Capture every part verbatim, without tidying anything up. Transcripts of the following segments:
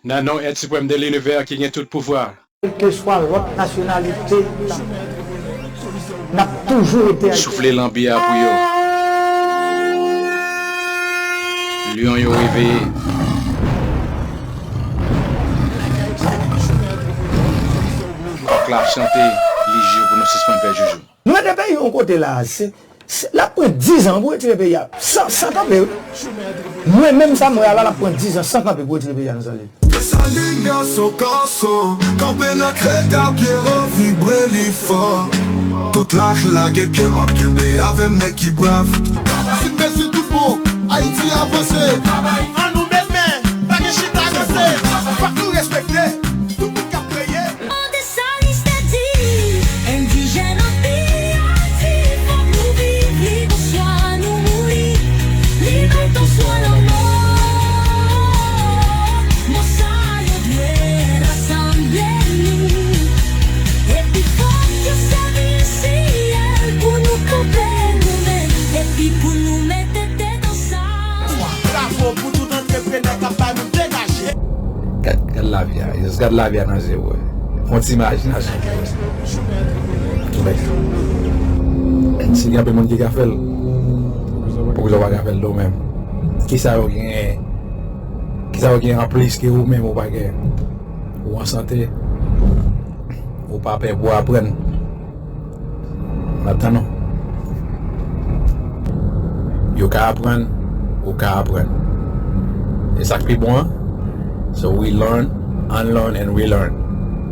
Nan non Èt Siprèm de Linivè ki gen tout pouvwa. Kèlkeswa lòt nasyonalite, n ap toujou rete Ayisyen. Soufle lanbi a pou yo. Lyon yo reveye. Kòk la ap chante, li jou pou nou sispann pè joujou. Nou mete peyi yon kote la, se, se, l ap pran diz an pou retire peyi a, san, san kanpe, wi. Mwen menm sa m wè a la, l ap pran diz an san kanpe pou retire peyi a nan sa l ye. Desalin gason, gason, kanpe nan kreta, Pyero vibre li fò. Tout laj lage pye w ap kenbe avè m nèg ki brav. Sipe sou tout bon, Ayiti avanse. Ann nou met men, pa gen chita danse. Fòk nou respekte tout moun k ap kreye. Desalin te di, endijèn an piyay, fòk nou viv li, oswa nou mouri. Libète oswa lanmò. Mo sa yo dwe rasanble nou. Epi fòk yo sèvi syèl pou nou kanpe nou menm. Epi pou nou met tèt ansanm. Bravo pou tout antreprenè k ap ba nou degaje. Gad, gad lavi a, just gad lavi a nan je w. Fè yon ti imajinasyon pou wè sa. Tou bèk. Si gen anpil moun ki ka fè l, poukisa w pa ka fè l tou menm? Kisa yo genyen? Kisa yo genyen anplis ke ou menm ou pa genyen? Ou an sante, ou pa pè pou aprann. N ap tann ou. Yo ka aprann, ou ka aprann. E sa k pi bon an, so we learn, unlearn and relearn.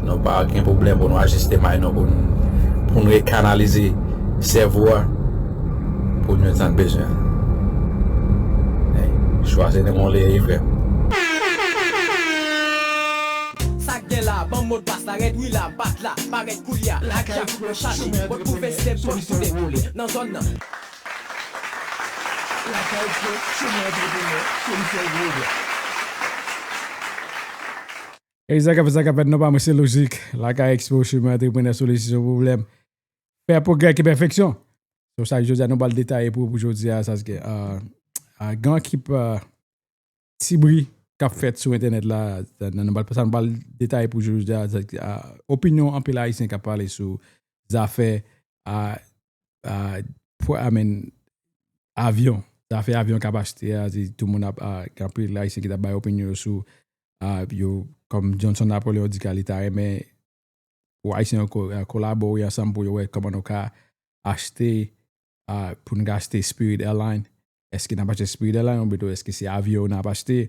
Nou pa gen pwoblèm pou nou ajiste may nou, pou nou, pou nou rekanalize sèvo a, pou nou jwenn sa n bezwen an. Hey, chwa se nan men w li ye, frè m. Sa k gen la, ban m modpas la, rèd wi la, bat la, parèt koulye a, lakay pou yo chaje, retwouve se tout pou dekoule nan zòn nan. Lakay Expo, chemen antreprenè, solisyon gwo pwoblèm. Hey, sa k ap fèt, sa k ap fèt, non pa mwen, se Lojik. Lakay Expo, chemen antreprenè, solisyon pwoblèm. Fè pwogrè ki pèfeksyon. So, sa, jodi a, nou pral detaye pou, pou jodi a, sa se, ah, ah, gen yon ekip, ah, ti bri k ap fèt sou entènèt la, sa, nou pral, sa nou pral detaye pou jodi a, sa, ah, opinyon anpil Ayisyen k ap pale sou zafè, ah, ah, pou, I mean, avyon. Zafè avyon k ap achte a, se tout moun ap, ah, gen anpil Ayisyen ki t ap bay opinyon yo sou, ah, yo, kòm Johnson Napoleon di ke li ta renmen pou Ayisyen yo ko-, eh, kolabore ansanm pou yo wè kòman nou ka achte, ah, pou nou ka achte Spirit Airline. Èske n ap achte Spirit Airline oubyen tou èske se avyon yo n ap achte?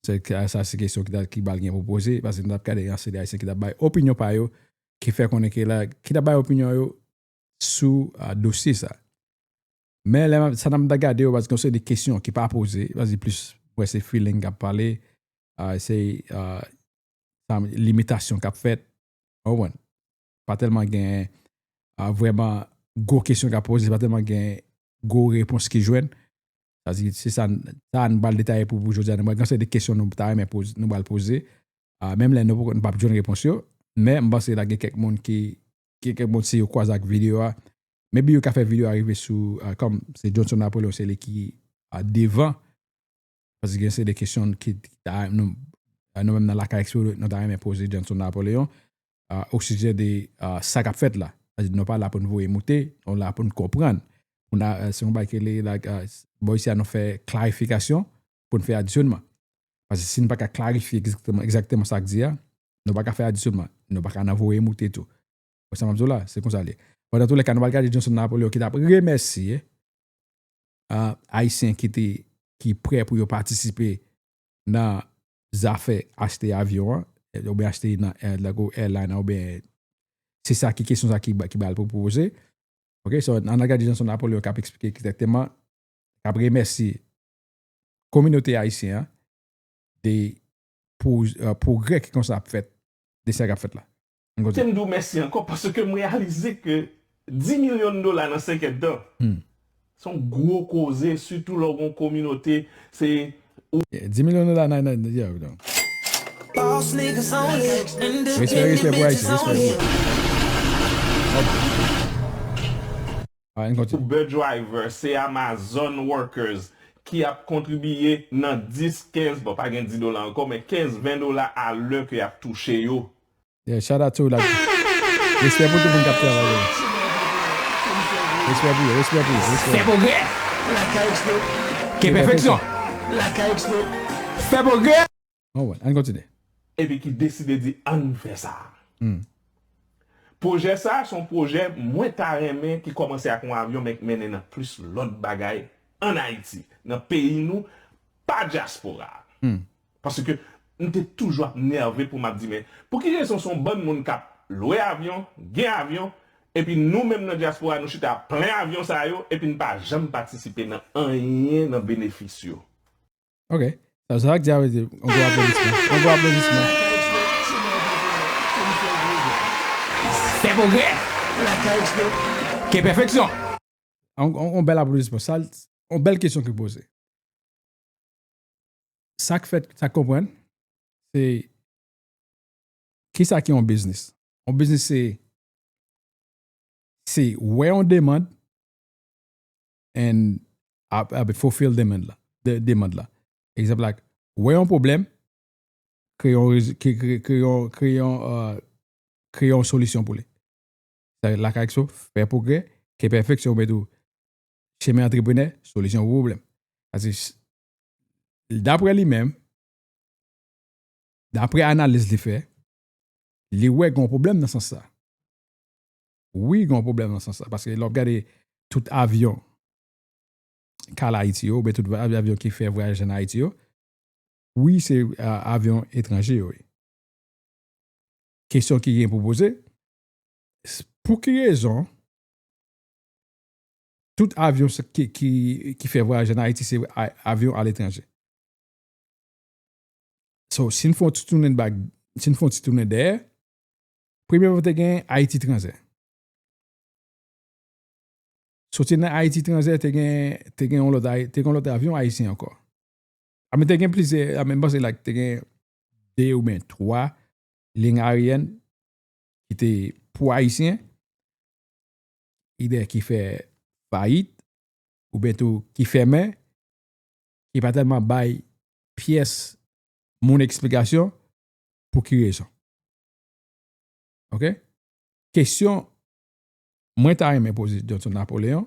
Se, sa se kesyon ki ta, ki pral gen pou poze, paske nou t ap gade yon seri de Ayisyen ki t ap bay opinyon pa yo, ki fè konnen ke la, ki t ap bay opinyon yo sou, ah, dosye sa. Men lè m ap, sa n ap gade yo, paske yon seri de kesyon ki pa poze, paske plis, mwen se feeling k ap pale, ah, se, ah, sa, limitasyon k ap fèt, w konprann? Pa tèlman gen, ah, vrèman gwo kesyon k ap poze, pa tèlman gen gwo repons ki jwenn. Sa di, se sa, sa n pral detaye pou, pou jodi a. Nou pral gen yon seri de kesyon nou ta renmen poze, nou pral poze. Ah, menm lè nou poko, nou p ap jwenn repons yo, men m panse la gen kèk moun ki, gen kèk moun si yo kwaze ak videyo a, maybe yo ka fè videyo a rive sou, ah, kòm se Johnson Napoleon, se li ki, ah, devan, paske gen seri de kesyon ki, ki ta, nou, ah, nou menm nan Lakay Expo, nou ta renmen poze Johnson Napoleon, ah, osijè de, ah, sa k ap fèt la. Sa di, nou pa la pou n voye moute, nou la pou n konprann. Pou n, ah, se yon bagay ki rele la, ah, bò isi a nou fè klarifikasyon pou n fè adisyonman. Paske si n pa ka klarifye egzakteman, egzakteman sa k di a, nou pa ka fè adisyonman. Nou pa ka nan voye moute tou. Wè sa m ap di w la, se konsa l ye. Bon, nan toulèka, nou pral gade Johnson Napoleon ki t ap remèsye, ah, Ayisyen ki te, ki prè pou yo patisipe nan zafè achte avyon an, oubyen achte nan, eh, lago airline an, oubyen se sa ki kesyon sa ki ba, ki ba l pou poze. Ok, so, ann al gade Johnson Napoleon k ap eksplike egzakteman, k ap remèsye kominote ayisyen an de pou, eh, pwogrè ki konsa ap fèt, de sa k ap fèt la. Ann kontinye. Te m di w mèsi ankò paske m reyalize ke dis milyon dola nan senk èdtan, hmm, se yon gwo koze, sitou lè w gen yon kominote, se Yeah, dis milyon dola nan, nan, yeah, non. Respè, respè pou Ayiti, respè pou Ayiti. Alright, ann kontinye. Uber driver, se Amazon workers, ki ap kontribiye nan dis, kenz, bon, pa gen dis dola ankò, men kenz, ven dola a lè ke y ap touche yo. Yeah, shout out to, like, respè pou tout moun k ap travay yo. Respè pou yo, respè pou yo, respè. Fè pwogrè. Ke pèfeksyon. Fè pwogrè. Oh, well, ann kontinye. Epi ki deside di, ann fè sa. Hmm. Pwojè sa, se yon pwojè mwen ta renmen ki kòmanse ak yon avyon, men k mennen nan plis lòt bagay ann Ayiti, nan peyi nou, pa dyaspora. Hmm. Paske m te toujou ap nève pou m ap di, men pou ki rezon se yon bann moun k ap lwe avyon, gen avyon, epi nou menm nan dyaspora, nou chita plen avyon sa yo, epi n pa janm patisipe nan anyen nan benefis yo. Ok. Sa, sa k di a, wi, yon gwo aplodisman. Yon gwo aplodisman. Fè pwogrè. Ke pèfeksyon. Yon, yon, yon bèl aplodisman. Sa, yon bèl kesyon ki poze. Sa k fèt, sa k konprann, se kisa ki yon biznis? Yon biznis se, se wè yon demand and ap, ap fulfill demand la. De, demand la. Egzanp, like, wè yon pwoblèm, kreye yon, rez- kre- kre- kreye yon, kreye yon, euh, kreye yon solisyon pou li. Sa lakay so, fè pwogrè, ke pèfeksyon, ou mete chemen antreprenè, solisyon pou pwoblèm. Paske s- daprè li menm, daprè analiz li fè, li wè gen yon pwoblèm nan sans sa. Wi, gen yon pwoblèm nan sans sa. Paske lè w ap gade tout avyon k al Ayiti yo, oubyen tout va- avyon ki fè vwayaj ann Ayiti yo, wi, se a- avyon etranje yo ye. Kesyon ki gen pou poze, s- pou ki rezon tout avyon s- ki, ki, ki fè vwayaj ann Ayiti se a- avyon aletranje? So, si n fè yon ti tounen bak, si n fè yon ti tounen dèyè, premyèman te gen Ayiti Transè. Soti nan Ayiti Transè, te gen, te gen yon lòt, ay- te gen yon lòt avyon ayisyen ankò. A, men te gen plizyè, a, men m panse, like, te gen de oubyen twa liy aeryèn ki te pou Ayisyen, idè ki fè fayit, oubyen tou ki fèmen, ki pa tèlman bay pyès moun eksplikasyon pou ki rezon. Ok? Kesyon mwen ta renmen poze Johnson Napoleon,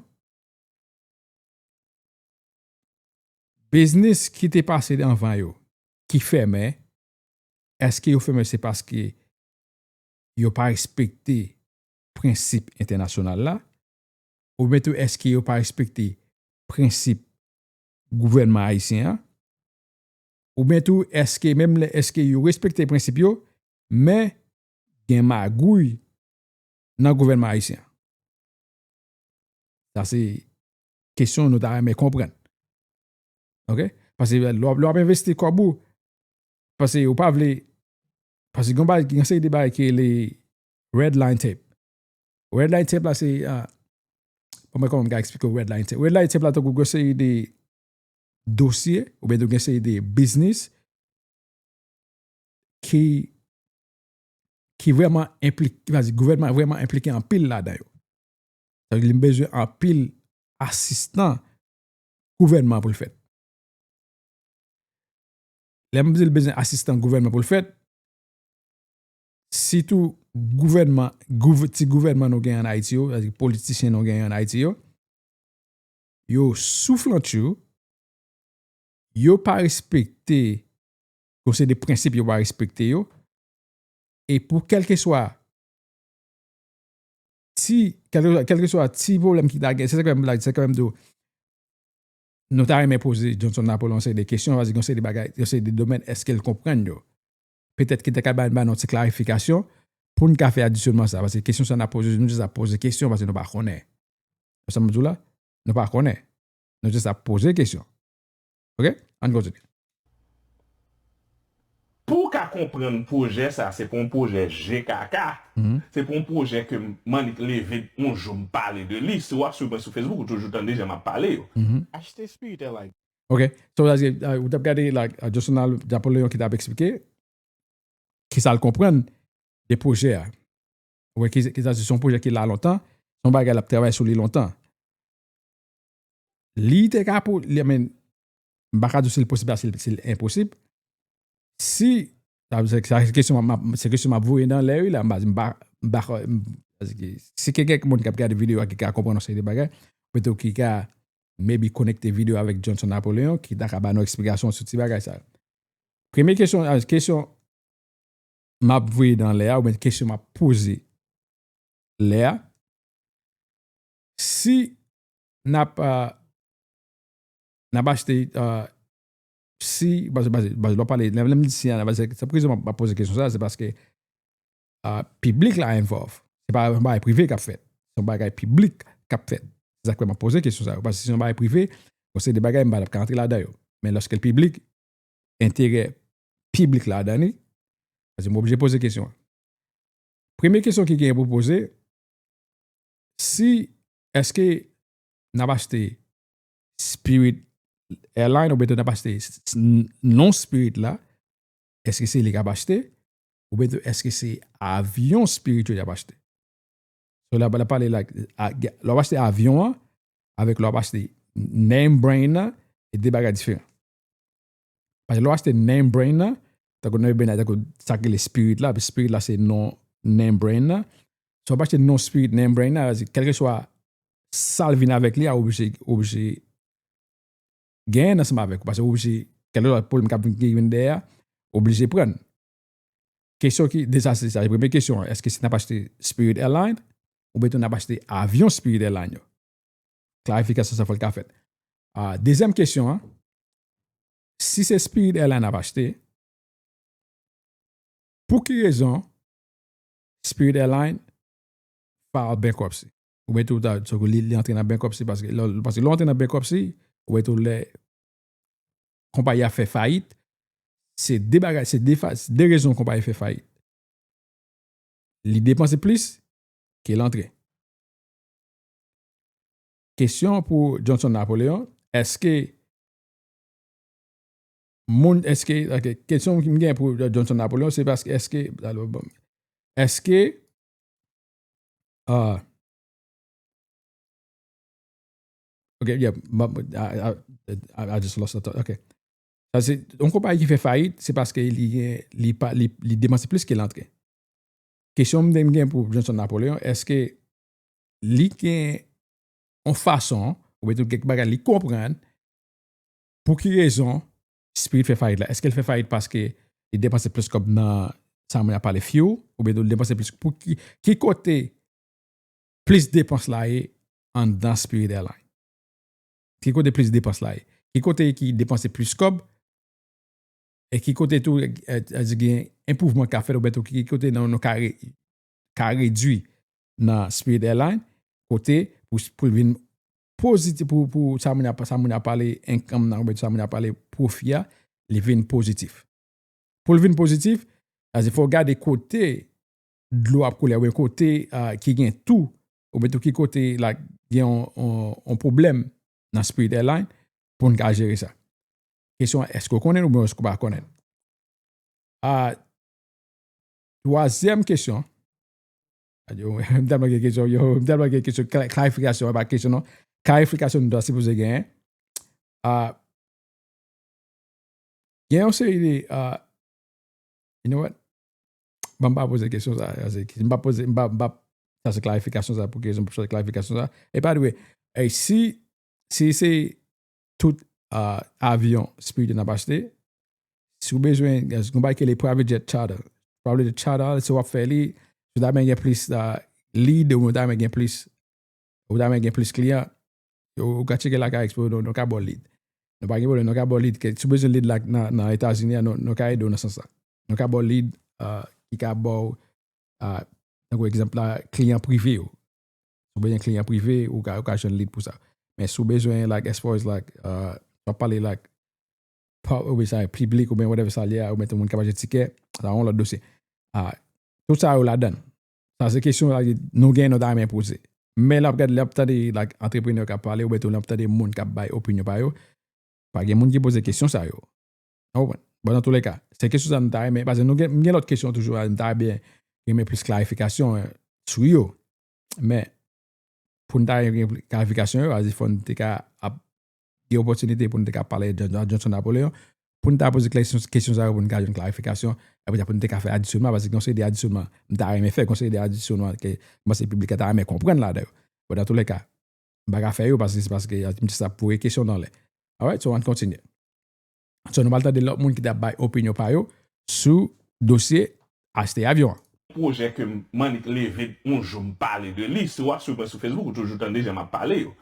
biznis ki te pase anvan yo, ki fèmen, èske yo fèmen se paske yo pa respekte prensip entènasyonal la? Oubyen tou èske yo pa respekte prensip gouvènman ayisyen an? Oubyen tou èske menm lè èske yo respekte prensip yo, men gen magouy nan gouvènman ayisyen an? Sa se kesyon nou ta renmen konprann. Ok? Paske lè w ap, lè w ap envesti kòb ou, paske ou pa vle, paske gen yon bagay, gen seri de bagay ki rele red line tape. Red line tape la se, ah, bon, mwen kòman m ka eksplike w red line tape. Red line tape la tankou gen seri de dosye, oubyen tou gen seri de biznis ki, ki vrèman enplike, gouvènman vrèman enplike anpil ladan yo. Sa vle di li bezwen anpil asistan gouvènman pou l fèt. Lè m di l bezwen asistan gouvènman pou l fèt, sitou gouvènman, gouv- ti gouvènman nou genyen ann Ayiti yo, sètadi politisyen nou genyen ann Ayiti yo, yo souflantchou, yo pa respekte, gen yon seri de prensip yo pa respekte yo, e pou kèlkeswa ti, kèlkeswa, kèlkeswa ti pwoblèm ki ta gen, se sa k fè m, se sa k fè m di w, nou ta renmen poze Johnson Napoleon yon seri de kesyon, paske gen yon seri de bagay, gen yon seri de domèn, èske l konprann yo? Petèt ki te ka ba, ba nou ti klarifikasyon pou n ka fè adisyonman sa, paske kesyon sa n ap poze, nou jis ap poze kesyon paske nou pa konnen. Ou sa m di w la? Nou pa konnen. Nou jis ap poze kesyon. Ok? Ann kontinye. Pou w ka konprann pwojè sa, se pa yon pwojè J K K. Mhm. Se pa yon pwojè ke m annik leve yon jou m pale de li. Si w ap swiv mwen sou Facebook, ou toujou tande jan m ap pale yo. Mhm. Achte spirit like. Ok. So, sa se, uh, ou t ap gade, like, uh, Johnson Napoleon ki t ap eksplike kisa l konprann de pwojè a. Ou wè, ki, ki sa, se yon pwojè ki la lontan, se yon bagay l ap travay sou li lontan. Li te ka pou, li, I mean, M pa ka di w si l posib la, si l, si l enposib. Si, sa, se, sa, se kesyon m ap, se kesyon m ap voye nan lè wi la, m pa, m pa, m pa, m, si gen kèk moun k ap gade videyo a ki ka konprann yon seri de bagay, petèt ki ka maybe konekte videyo avèk Johnson Napoleon, ki ta ka ba nou eksplikasyon sou ti bagay sa yo. Premye kesyon, ah, kesyon m ap voye nan lè a, oubyen kesyon m ap poze lè a, si n ap, ah, n ap achte, ah, si, baz, baz, baz, lè w pale, lè, lè m di si a, baz, se pou rezon m ap, m ap poze kesyon sa, se paske, ah, piblik la envòlv. Se pa yon bagay prive k ap fèt. Se yon bagay piblik k ap fèt. Se sa k fè m ap poze kesyon sa yo. Paske si se yon bagay prive, yon seri de bagay m pa t ap ka antre ladan yo. Men lòske l piblik, enterè piblik ladan li, paske m oblije poze kesyon an. Premye kesyon ki genyen pou poze, si, èske n ap achte Spirit Airline, oubyen tou n ap achte s-, s-, non Spirit la, èske se li k ap achte, oubyen tou èske se avyon Spirit yo y ap achte? So, la, la pale, like, a, lè w ap achte avyon an, avèk lè w ap achte name brand nan, e de bagay diferan. Paske lè w achte name brand nan, tankou name brand nan, tankou sa k rele Spirit la, Spirit la se non name brand nan. So, w ap achte non Spirit name brand nan, kèlkeswa sa l vin avèk li a, oblije, oblije genyen ansanm avèk ou, paske oblije, kèlkeswa pwoblèm k ap vin, ki vin dèyè a, oblije pran. Kesyon ki, deja, se sa, premye kesyon an, èske se n ap achte Spirit Airline, oubyen tou n ap achte avyon Spirit Airline yo? Klarifikasyon sa fò l ka fèt. Ah, dezyèm kesyon an, si se Spirit Airline n ap achte, pou ki rezon Spirit Airline file bankruptcy? Oubyen tou, ta, so, li, li antre nan bankruptcy, paske lè, paske lè w antre nan bankruptcy, oubyen tou lè konpayi a fè fayit, se de bagay, se de fa-, se de rezon konpayi fè fayit. Li depanse plis ke l antre. Kesyon pou Johnson Napoleon, èske moun, èske, ok, kesyon ki m gen pou Johnson Napoleon, se paske èske, alò, bon, èske, ah, ok, yeah, m ap, I, I, I, I just lost the thought. Ok. Sa se, yon konpayi ki fè fayit, se paske li gen, li pa, li, li depanse plis ke l antre. Kesyon m te gen pou Johnson Napoleon, èske li gen yon fason, oubyen tou kèk bagay li konprann, pou ki rezon Spirit fè fayit la? Èske l fè fayit paske li depanse plis kòb nan sa moun ap pale fuel, oubyen tou li depanse plis pou ki, ki kote plis depans la ye anndan Spirit Airline? Ki kote plis depans la ye? Ki kote ki depanse plis kòb? E ki kote tou, eh, eh, gen enpwouvman k ap fèt, oubyen tou ki kote nou, nou ka re-, ka redwi nan Spirit Airline, kote pou, pou l vin pozitif, pou, pou sa moun ap, sa moun ap pale income nan, oubyen sa moun ap pale pwofi a, li vin pozitif. Pou l vin pozitif, sa se fò w gade kote dlo ap koule, oubyen kote, ah, ki gen tou, oubyen tou ki kote la gen yon, yon, yon pwoblèm nan Spirit Airline pou n ka jere sa. Kesyon an, èske w konnen oubyen èske w pa konnen? Ah, twazyèm kesyon. Yo, m tèlman gen kesyon, yo, m tèlman gen kesyon, kla-, klarifikasyon, pa kesyon non. Klarifikasyon nou ta sipoze genyen. Ah, gen yon seri de, ah, you know what? Ban m pa poze kesyon sa, paske m pa poze, m pa, m pa chache klarifikasyon sa, pou ki rezon m pa chache klarifikasyon sa. E by the way, eh, si, si se tout, ah, avyon Spirit yo n ap achte, si w bezwen, gen yon bagay ki rele private jet charter. Private jet charter, si w ap fè li, si w ta renmen gen plis, ah, lead, ou ta renmen gen plis, ou ta renmen gen plis kliyan, ou, ou ka tcheke lakay Expo, nou, nou ka ba w lead. Nou pa gen pwoblèm, nou ka ba w lead. Ke, si w bezwen lead la nan, nan Etazini a, nou, nou ka ede w nan sans sa. Nou ka ba w lead, ah, ki ka ba w, ah, tankou egzanp la, kliyan prive yo. Si w bezwen kliyan prive, ou ka, ou ka jwenn lead pou sa. Men si w bezwen, like, as far as, like, uh, w ap pale, like, pa, oubyen sa, piblik, oubyen whatever sa l ye a, oubyen tout moun k ap achte tikè, sa yon lòt dosye. Ah, tout sa yo ladan l. Sa se kesyon la, nou gen, nou ta renmen poze. Men l ap gade, l ap tande, like, antreprenè k ap pale, oubyen tou l ap tande moun k ap bay opinyon pa yo. Pa gen moun ki poze kesyon sa yo. Ou konprann? Bon, nan toulèka, se kesyon sa nou ta renmen, paske nou gen, m gen lòt kesyon toujou, m ta byen renmen plis klarifikasyon, eh, sou yo. Men, pou n ta gen klarifikasyon yo, a di fò n te ka ap gen opòtinite pou n te ka pale de Johnson Napoléon, pou n ta poze kesyon, kesyon sa yo, pou n ka jwenn klarifikasyon, apre sa pou n te ka fè adisyonman, paske gen yon seri de adisyonman m ta renmen fè, gen yon seri de adisyonman ke m panse piblik la ta renmen konprann ladan yo. Bon, dans tous les cas, m pa ka fè yo, paske se paske m di sa pou voye kesyon nan lè. Alright, so ann kontinye. So, nou pral tande lòt moun ki t ap bay opinyon pa yo sou dosye achte avyon an. Pwojè ke m annik leve yon jou m pale de li, si w ap swiv mwen sou Facebook, ou toujou tande jan m ap pale yo.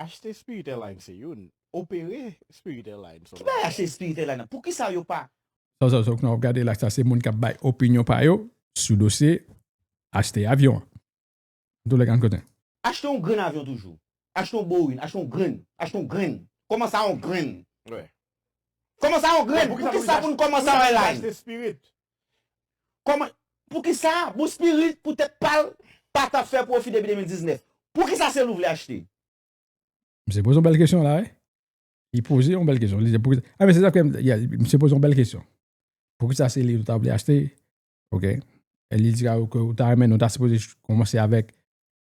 Achte Spirit Airlines se youn. Opere Spirit Airlines se Ki bay achte Spirit Airlines nan? Poukisa yo pa Sa, sa, sa, nou ap gade la, sa se moun k ap bay opinyon pa yo sou dosye achte avyon an. Antoulèka, ann kote. Achte yon grenn avyon toujou. Achte yon Boeing, achte yon grenn, achte yon grenn. Kòmanse a yon grenn. Kòmanse a yon grenn. Poukisa pou n kòmanse a yon airline? Kòman, poukisa Bon Spirit poutèt pa l pa t ap fè pwofi depi de mil diznèf? Poukisa se l ou vle achte? Misye poze yon bèl kesyon la, wi. Li poze yon bèl kesyon. Li di, poukisa, a, men se sa k fè, misye poze yon bèl kesyon. Poukisa se li ou ta vle achte? Ok. E li di ke ou ta renmen, nou ta sipoze kòmanse avèk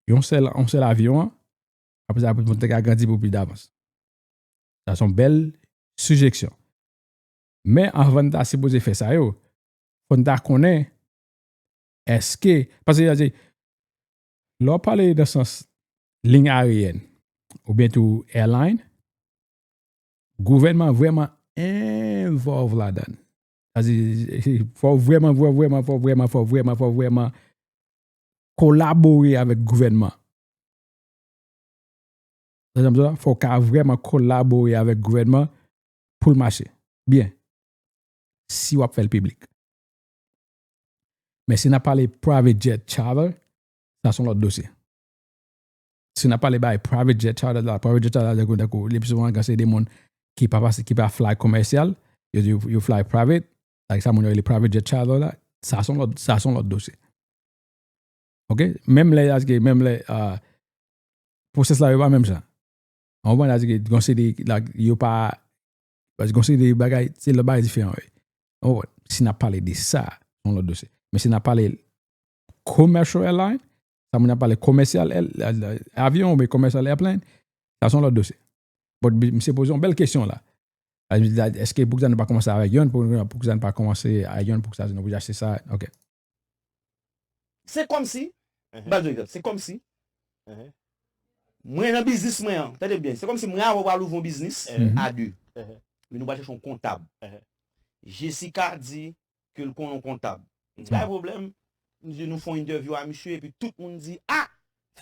yon sèl, yon sèl avyon an. Apre sa, pou nou te ka grandi pou pi davans. Sa se yon bèl sijeksyon. Men anvan n ta sipoze fè sa yo, fò n ta konnen èske, paske sa di, lè w pale nan sans liy aryèn oubyen tou airline, gouvènman vrèman envòlv ladan l. Sa di, fò w vrèman, fò w vrèman, fò w vrèman, fò w vrèman, fò w vrèman kolabore avèk gouvènman. Sa janm di la, fò w ka vrèman kolabore avèk gouvènman pou l mache byen. Si w ap fè l piblik. Men si n ap pale private jet charter, sa se yon lòt dosye. Si n ap pale bay private jet charter la, private jet charter la, tankou, tankou, le pli souvan, kan se de moun ki pa pase, ki pa fly komèsyal, yo, yo, yo fly private, like sa moun yo rele private jet charter la, sa se yon lòt, sa se yon lòt dosye. Ok? Menm lè, menm lè, ah, pwosès la yo pa menm jan. Ou konprann, sa di ke gon seri de, like, yo pa, paske gon seri de bagay, se lòt bagay diferan, wi. Ou konprann? Si n ap pale de sa, se yon lòt dosye. Men si n ap pale commercial airline, sa moun ap pale commercial air-, avyon oubyen commercial airplane, sa se yon lòt dosye. But misye poze yon bèl kesyon la. Èske poukisa nou pa kòmanse avèk yonn, pou, poukisa nou pa kòmanse a yonn, poukisa nou oblije achte sa? Ok. Se kòmsi, m ba nou egzanp, se kòmsi mwen nan biznis mwen an, tande byen, se kòmsi mwen avè w pral ouvri yon biznis a de. Men nou pral chèche yon kontab. Jessica di ke l konnen yon kontab. M di pa gen pwoblèm. M di nou fè yon entèvyou a misye epi tout moun di, a,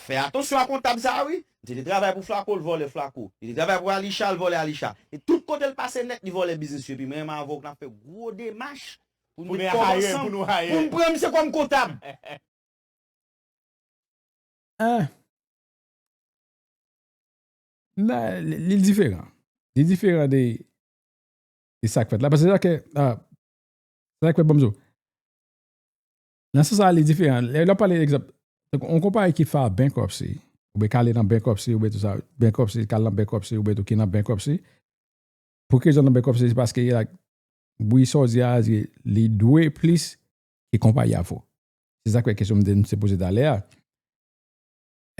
fè atansyon a kontab sa a wi. Li te travay pou Flako, l vòlè Flako. Li te travay pou Alisha, l vòlè Alisha. E tout kote l pase nèt, li vòlè biznis yo. Epi mwen menm avè w k n ap fè gwo demach pou nou met kòb ansanm pou m pran misye kòm kontab. Ah. Nan, li, li diferan. Li diferan de, de sa k fèt la. Paske sa ke, ah, sa k fèt, ban m di w. Nan sans sa, li diferan. Lè, lè w pale, egzanp, yon konpayi ki file bankruptcy, oubyen k ale nan bankruptcy, oubyen tou sa, bankruptcy, k al nan bankruptcy, oubyen tou ki nan bankruptcy, pou ki rezon nan bankruptcy, se paske, like, bri sa w di a, li dwe plis ke konpayi a fè. Se sa k fè kesyon m te, m te poze talè a.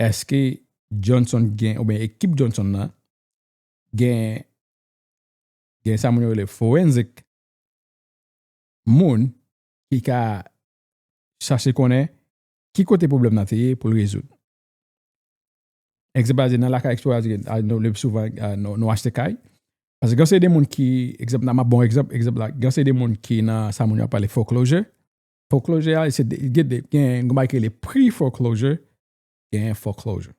Èske Johnson gen, oubyen ekip Johnson nan, gen, gen sa moun yo rele forensic moun ki ka chache konnen ki kote pwoblèm nan te ye pou l rezoud. Egzanp, pa egzanp, nan lakay eksplwa, nou, le pli souvan, ah, nou, nou achte kay. Paske gen seri de moun ki, egzanp, nan m ap bon egzanp, egzanp la, gen seri de moun ki nan sa moun yo ap pale foreclosure. Foreclosure a, se de, gen de, gen yon bagay ki rele pre-foreclosure, gen foreclosure.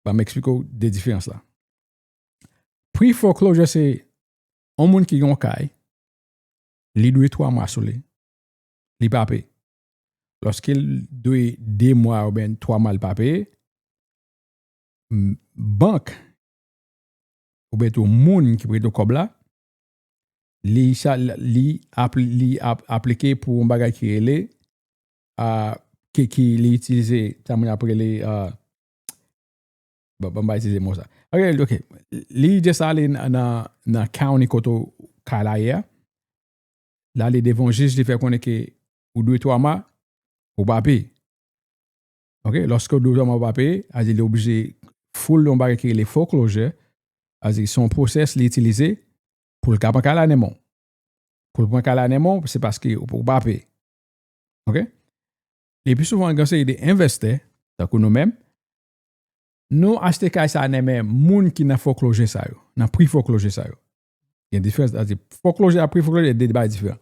Ban m eksplike w de diferans la. Pre-foreclosure se yon moun ki gen yon kay, li dwe twa mwa sou li, li pa peye. Lòske l dwe de mwa oubyen twa mwa li pa peye, m, bank oubyen tou moun ki prete w kòb la, li cha-, li apl-, li ap-, aplike pou yon bagay ki rele, ah, ki, ki li itilize, sa moun ap rele, ah, bon, bon, m pa itilize mo sa. Ok, ok. Li just ale nan, nan, nan county kote w kay la ye a. L ale devan yon jij, li fè konnen ke ou dwe twa mwa, ou pa peye. Ok, lòske ou dwe twa mwa, ou pa peye, sa di li oblije foule yon bagay ki rele foreclosure, Sa vle di se yon pwosès li itilize pou l ka pran kay la nan men w. Pou l pran kay la nan men w, se paske ou pa peye. Ok? Epi souvan, gen yon seri de envestè, tankou nou menm, nou achte kay sa nan men moun ki nan foreclosure sa yo, nan pre-foreclosure sa yo. Gen diferans, sa vle di foreclosure ak pre-foreclosure, de bagay diferan.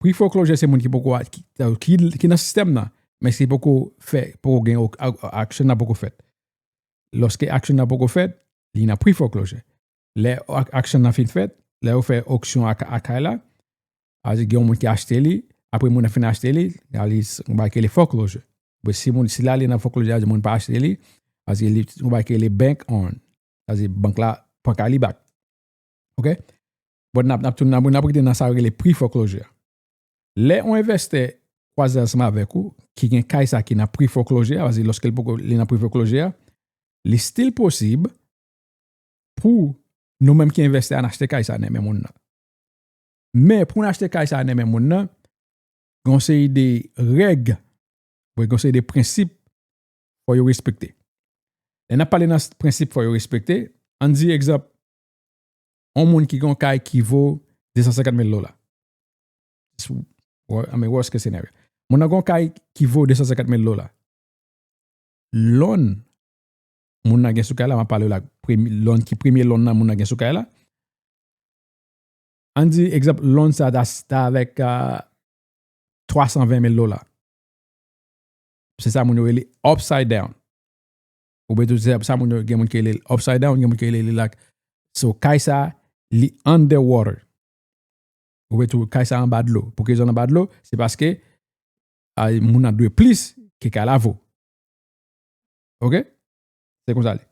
Pre-foreclosure se moun ki poko, ki, ki, ki nan sistèm nan, men ki poko fè, poko gen, auction nan poko fèt. Lòske auction nan poko fèt, li nan pre-foreclosure. Lè auction nan fin fèt, lè yo fè oksyon a, a kay la, sa vle di gen yon moun ki achte li, apre moun nan fin achte li, li yon bagay ki rele foreclosure. Bon, si moun, si l ale nan foreclosure, sa vle di moun pa achte li, sa vle di li yon bagay ki rele bank owned. Sa vle di bank la pran kay li back. Ok? Bon, n ap, n ap tounen, n ap rete nan sa yo rele pre-foreclosure. Lè yon envestè kwaze ansanm avèk ou, ki gen kay sa ki nan pre-foreclosure, sa vle di lòske l poko, li nan pre-foreclosure, li still posib pou nou menm ki envestè a n achte kay sa nan men moun nan. Men pou n achte kay sa nan men moun nan, gen yon seri de règ, gen yon seri de prensip fò yo respekte. Lè n ap pale nan prensip fò yo respekte, ann di egzanp, yon moun ki gen yon kay ki vo de san senkant mil dola. I mean, worst case scenario. Moun nan gen yon kay ki vo de san senkant mil dola. Loan moun nan gen sou kay la, m ap pale la, premye, loan ki premye loan nan moun nan gen sou kay la. Ann di, egzanp, loan sa ta, ta avèk uh, twa san ven mil dola. Se sa moun yo rele upside down. Oubyen tou, se sa moun yo, gen moun ki rele upside down, gen moun ki rele li like, so, kay sa, li underwater. Oubyen tou, kay sa anba dlo. Pou ki rezon anba dlo? Se paske a, moun nan dwe plis ke kay la vo. Ok? Se konsa li.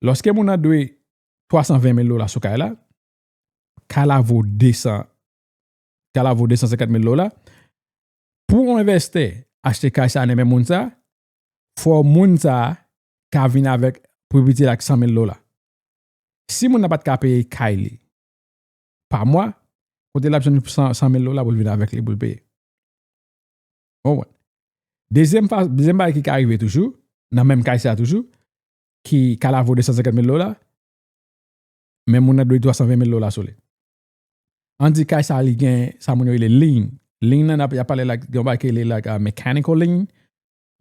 Lòske moun nan dwe twa san ven mil dola sou kay la, kay la vo de san, kay la vo de san senkant mil dola, pou yon envestè achte kay sa nan men moun sa, fò moun sa ka vin avèk, pou piti, like san mil dola. Si moun nan pa t ka peye kay li pa mwa, kote l ap jwenn san, san mil dola pou l vin avèk li pou l peye? Ou konprann? Dezyèm fa-, dezyèm bagay ki ka rive toujou, nan menm kay sa toujou, ki kay la vo de san senkant mil dola, men moun nan dwe twa san ven mil dola sou li. Ann di kay sa li gen, sa moun yo rele lien. Lien nan, y ap pale la, gen yon bagay ki rele like, uh, mechanical lien.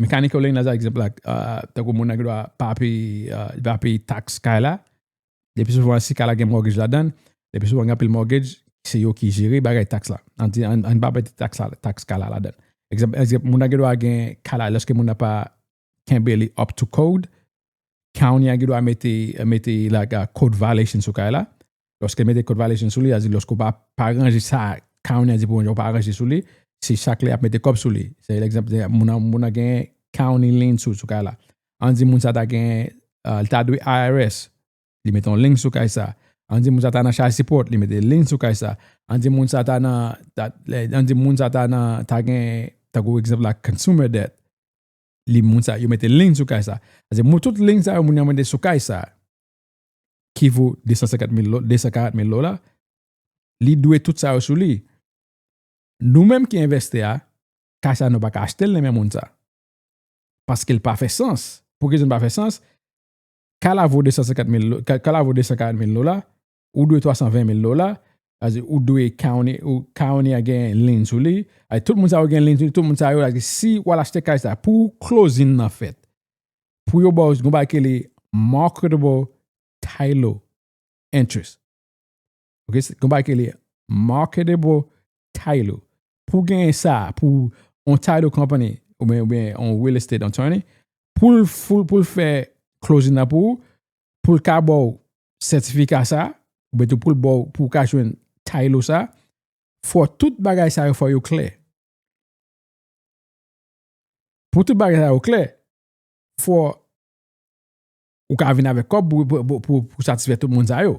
Mechanical lien nan, sa egzanp, like, uh, tankou moun nan gen dwa pa peye, uh, li pa peye taks kay la. Depi souvan, si kay la gen mortgage ladan, depi souvan gen anpil mortgage, se yo ki jere bagay taks la. Ann di, ann, ann pa mete taks la, taks kay la ladan. Egzanp, egzanp, moun nan gen dwa gen kay la, lòske moun nan pa kenbe li up to code, county a gen dwa mete, mete, like, uh, code violation sou kay la. Lòske mete code violation sou li, sa vle di lòske w pa, pa ranje sa county a di pou w ranje, w pa ranje sou li, se chak lè y ap mete kòb sou li. Se egzanp, moun nan, moun nan gen county lien sou, sou kay la. Ann di moun sa ta gen, uh, li ta dwe I R S, li mete yon lien sou kay sa. Ann di moun sa ta nan child support, li mete lien sou kay sa. Ann di moun sa ta nan, ta, ann di moun sa ta nan, ta gen, tankou egzanp la, consumer debt. Li moun sa, yo mete lien sou kay sa. Sa vle di moun, tout lien sa yo moun nan mete sou kay sa, ki vo de san senkant mil do-, de san karant mil dola, li dwe tout sa yo sou li. Nou menm ki envestè a, kay sa nou pa ka achte l nan men moun sa. Paske l pa fè sans. Pou ki rezon l pa fè sans? Kay la vo de san senkant mil do-, kay, kay la vo de san karant mil dola, ou dwe twa san ven mil dola, sa vle di ou dwe county, ou county a gen lien sou li. Ay, tout moun sa yo gen lien sou li, tout moun sa yo, sa vle di si w al achte kay sa, pou closing nan fèt, pou yo ba w yon bagay ki rele marketable title interest. Ok, se yon bagay ki rele marketable title. Pou gen sa, pou yon title company, oubyen, oubyen yon real estate attorney, pou l, pou l, pou l fè closing nan pou ou, pou l ka ba w sètifika sa, oubyen tou pou l ba w, pou w ka jwenn title sa, fò tout bagay sa yo fò yo klè. Pou tout bagay sa yo klè, fò ou ka vin avèk kòb pou, pou, pou, pou, pou satisfè tout moun sa yo.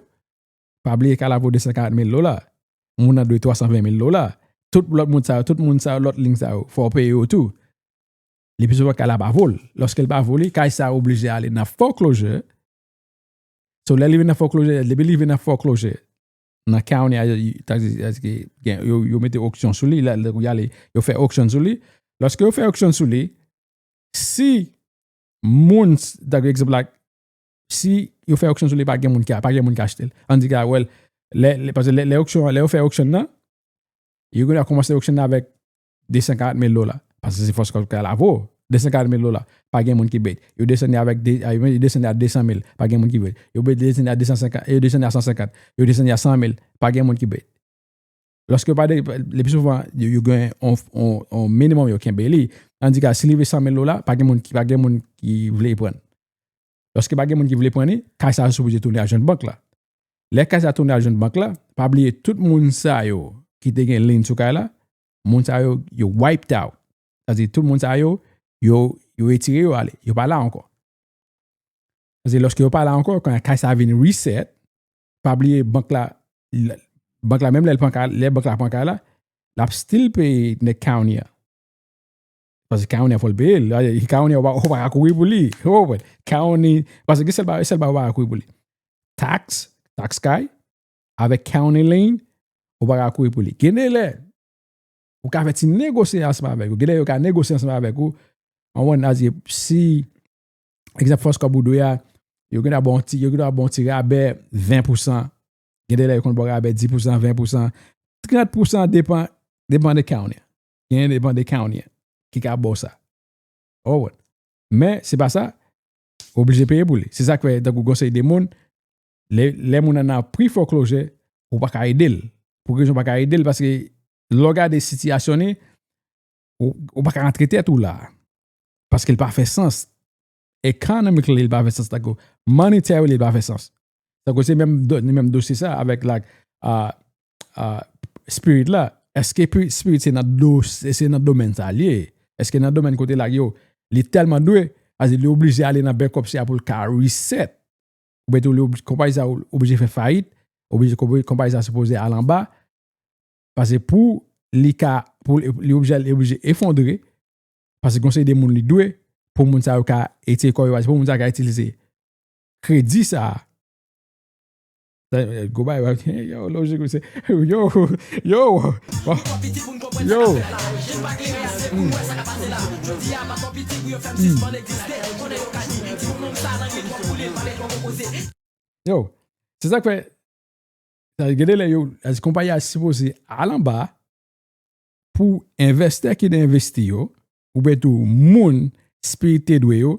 Pa bliye kay la vo de san karant mil dola. Moun nan dwe twa san ven mil dola. Tout lòt moun sa yo, tout moun sa yo, lòt lien sa yo, fò w peye yo tou. Li pi souvan kay la pa vo l. Lòske l pa vo li, kay sa oblije ale nan foreclosure. So, lè li vin nan foreclosure, depi li vin nan foreclosure, nan county a, yo, yo, ta di, ta di ke gen, yo, yo mete oksyon sou li, la, lè y ale, yo fè oksyon sou li. Lòske yo fè oksyon sou li, si moun, s-, tankou egzanp la, Si yo fè oksyon sou li, pa gen moun ki, pa gen moun ki achte l. Ann di ke, well, lè, lè, paske lè, lè oksyon, lè yo fè oksyon nan, yo gen dwa kòmanse oksyon nan avèk de san karant mil dola. Paske se fòs kòb kay la vo. De san karant mil dola, pa gen moun ki bet. Yo desann li avèk de, yo desann li a de san mil, pa gen moun ki bet. Yo desann li a de san senkant, yo desann li a san senkant, yo desann li a san mil, pa gen moun ki bet. Lòske yo pa de, le pi souvan, yo, yo gen on, on, on minimum yo kenbe li. Tandike si li rive san mil dola, pa gen moun ki, pa gen moun ki vle pran. Lòske pa gen moun ki vle pran li, kay sa yo sipoze tounen al jwenn bank la. Lè kay sa tounen al jwenn bank la, pa bliye tout moun sa yo ki te gen liy sou kay la, moun sa yo, yo wiped out. Sa di tout moun sa yo, yo, yo retire yo ale. Yo pa la ankò. Paske lòske yo pa la ankò, kan kay sa vin reset, pa bliye bank la, l-, bank la menm lè l pran kay, lè bank la pran kay la, l ap still peye nèg county a. Paske county a fò l peye l. County a ou pa, ou pa ka kouri pou li. Ou konprann? County, paske gen sèl bagay, sèl bagay ou pa ka kouri pou li. Tax, tax kay, avèk county lien, ou pa ka kouri pou li. Gen de lè, ou ka fè ti negosye ansanm avèk yo. Gen de lè yo ka negosye ansanm avèk ou. An wè, n a di, si, egzanp, fòs kòb ou dwe a, yo gen dwa ba w ti, yo gen dwa ba w ti rabè ven pousan. Gen de lè yo konn ba w rabè dis pousan, ven pousan, trant pousan, depann, depann de county. Gen depann de county ki ka ba w sa. Ou konprann? Men, se pa sa, ou oblije peye pou li. Se sa k fè, tankou gon seri de moun, lè, lè moun nan nan pre-foreclosure, ou pa ka ede l. Pou ki rezon ou pa ka ede l? Paske, lè w gade sitiyasyon li, ou, ou pa ka rantre tèt ou la. Paske l pa fè sans. Economically, li pa fè sans. Tankou, monetarily, li pa fè sans. Tankou, se menm, do- menm dosye sa avèk, like, uh, uh, Spirit la. Èske Pi- Spirit se nan do- se nan domèn sa l ye? Èske nan domèn kote, like, yo, li tèlman dwe, a di li oblije ale nan bankruptcy a pou l ka reset? Oubyen tou, li obli- konpayi sa oblije fè fayit, oblije konpayi sa sipoze al anba, paske pou li ka, pou li oblije, li oblije efondre, paske gon seri de moun li dwe, pou moun sa yo ka etire kò yo, paske pou moun sa yo ka itilize kredi sa. Sa, eh, go bay, yo, lojik, se, yo, yo, yo. Yo, se sa k fè, sa, gen de lè yo, konpayi a sipoze al anba pou envestè ki te envesti yo, oubyen tou moun Spirit te dwe yo.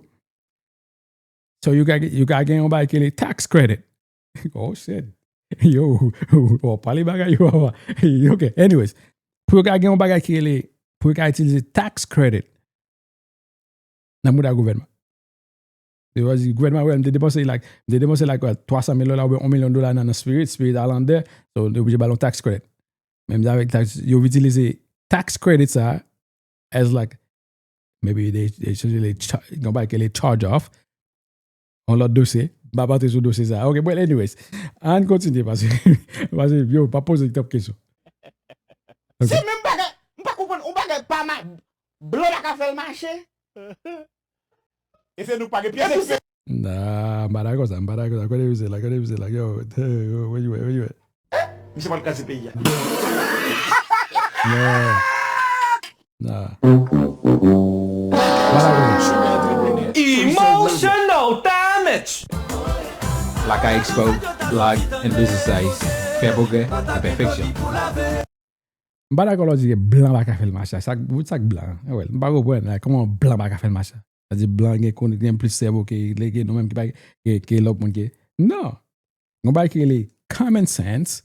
So, yo ka, yo ka gen yon bagay ki rele tax credit. Oh, shit. Yo, w ap pale bagay yo, papa. Ok, anyways. Pou yo ka gen yon bagay ki rele, pou yo ka itilize tax credit nan mouda gouvènman. Yo va di, gouvènman, wè, m te depanse, like, m te depanse, like, what, twa san mil dola oubyen yon milyon dola nan, nan Spirit, Spirit al anndan, so, yo oblije ba l yon tax credit. Menm jan avèk tax, yo itilize tax credit sa, as, like, maybe they, they, they cha- yon bagay ke le charge off, yon lòt dosye, m pa antre sou dosye sa. Ok, but anyways, ann kontinye, paske, paske, yo, pa poze twòp kesyon. Ok. Se menm bagay, m pa konprann, yon bagay pa ma- Blan pa ka fè l mache. E se nou k pa gen pyès. Nah, m pa dakò sa, m pa dakò sa. Kote misye la, kote misye la, yo, yo, where you at, where you at? Misye pral kraze peyi a. Nah. Nah. M pa dakò sa. Emotional damage. Lakay Expo, blog and business sites. Fè pwogrè, fè pèfeksyon. M pa dakò lè w di ke blan pa ka fè l mache. Sa, sa k blan? Well, m pa konprann, like, kòman blan pa ka fè l mache? Sa di blan gen, gen plis sèvo ke, ke nou menm ki pa, ke, ke lòt moun ki. Non. Yon bagay ki rele common sense.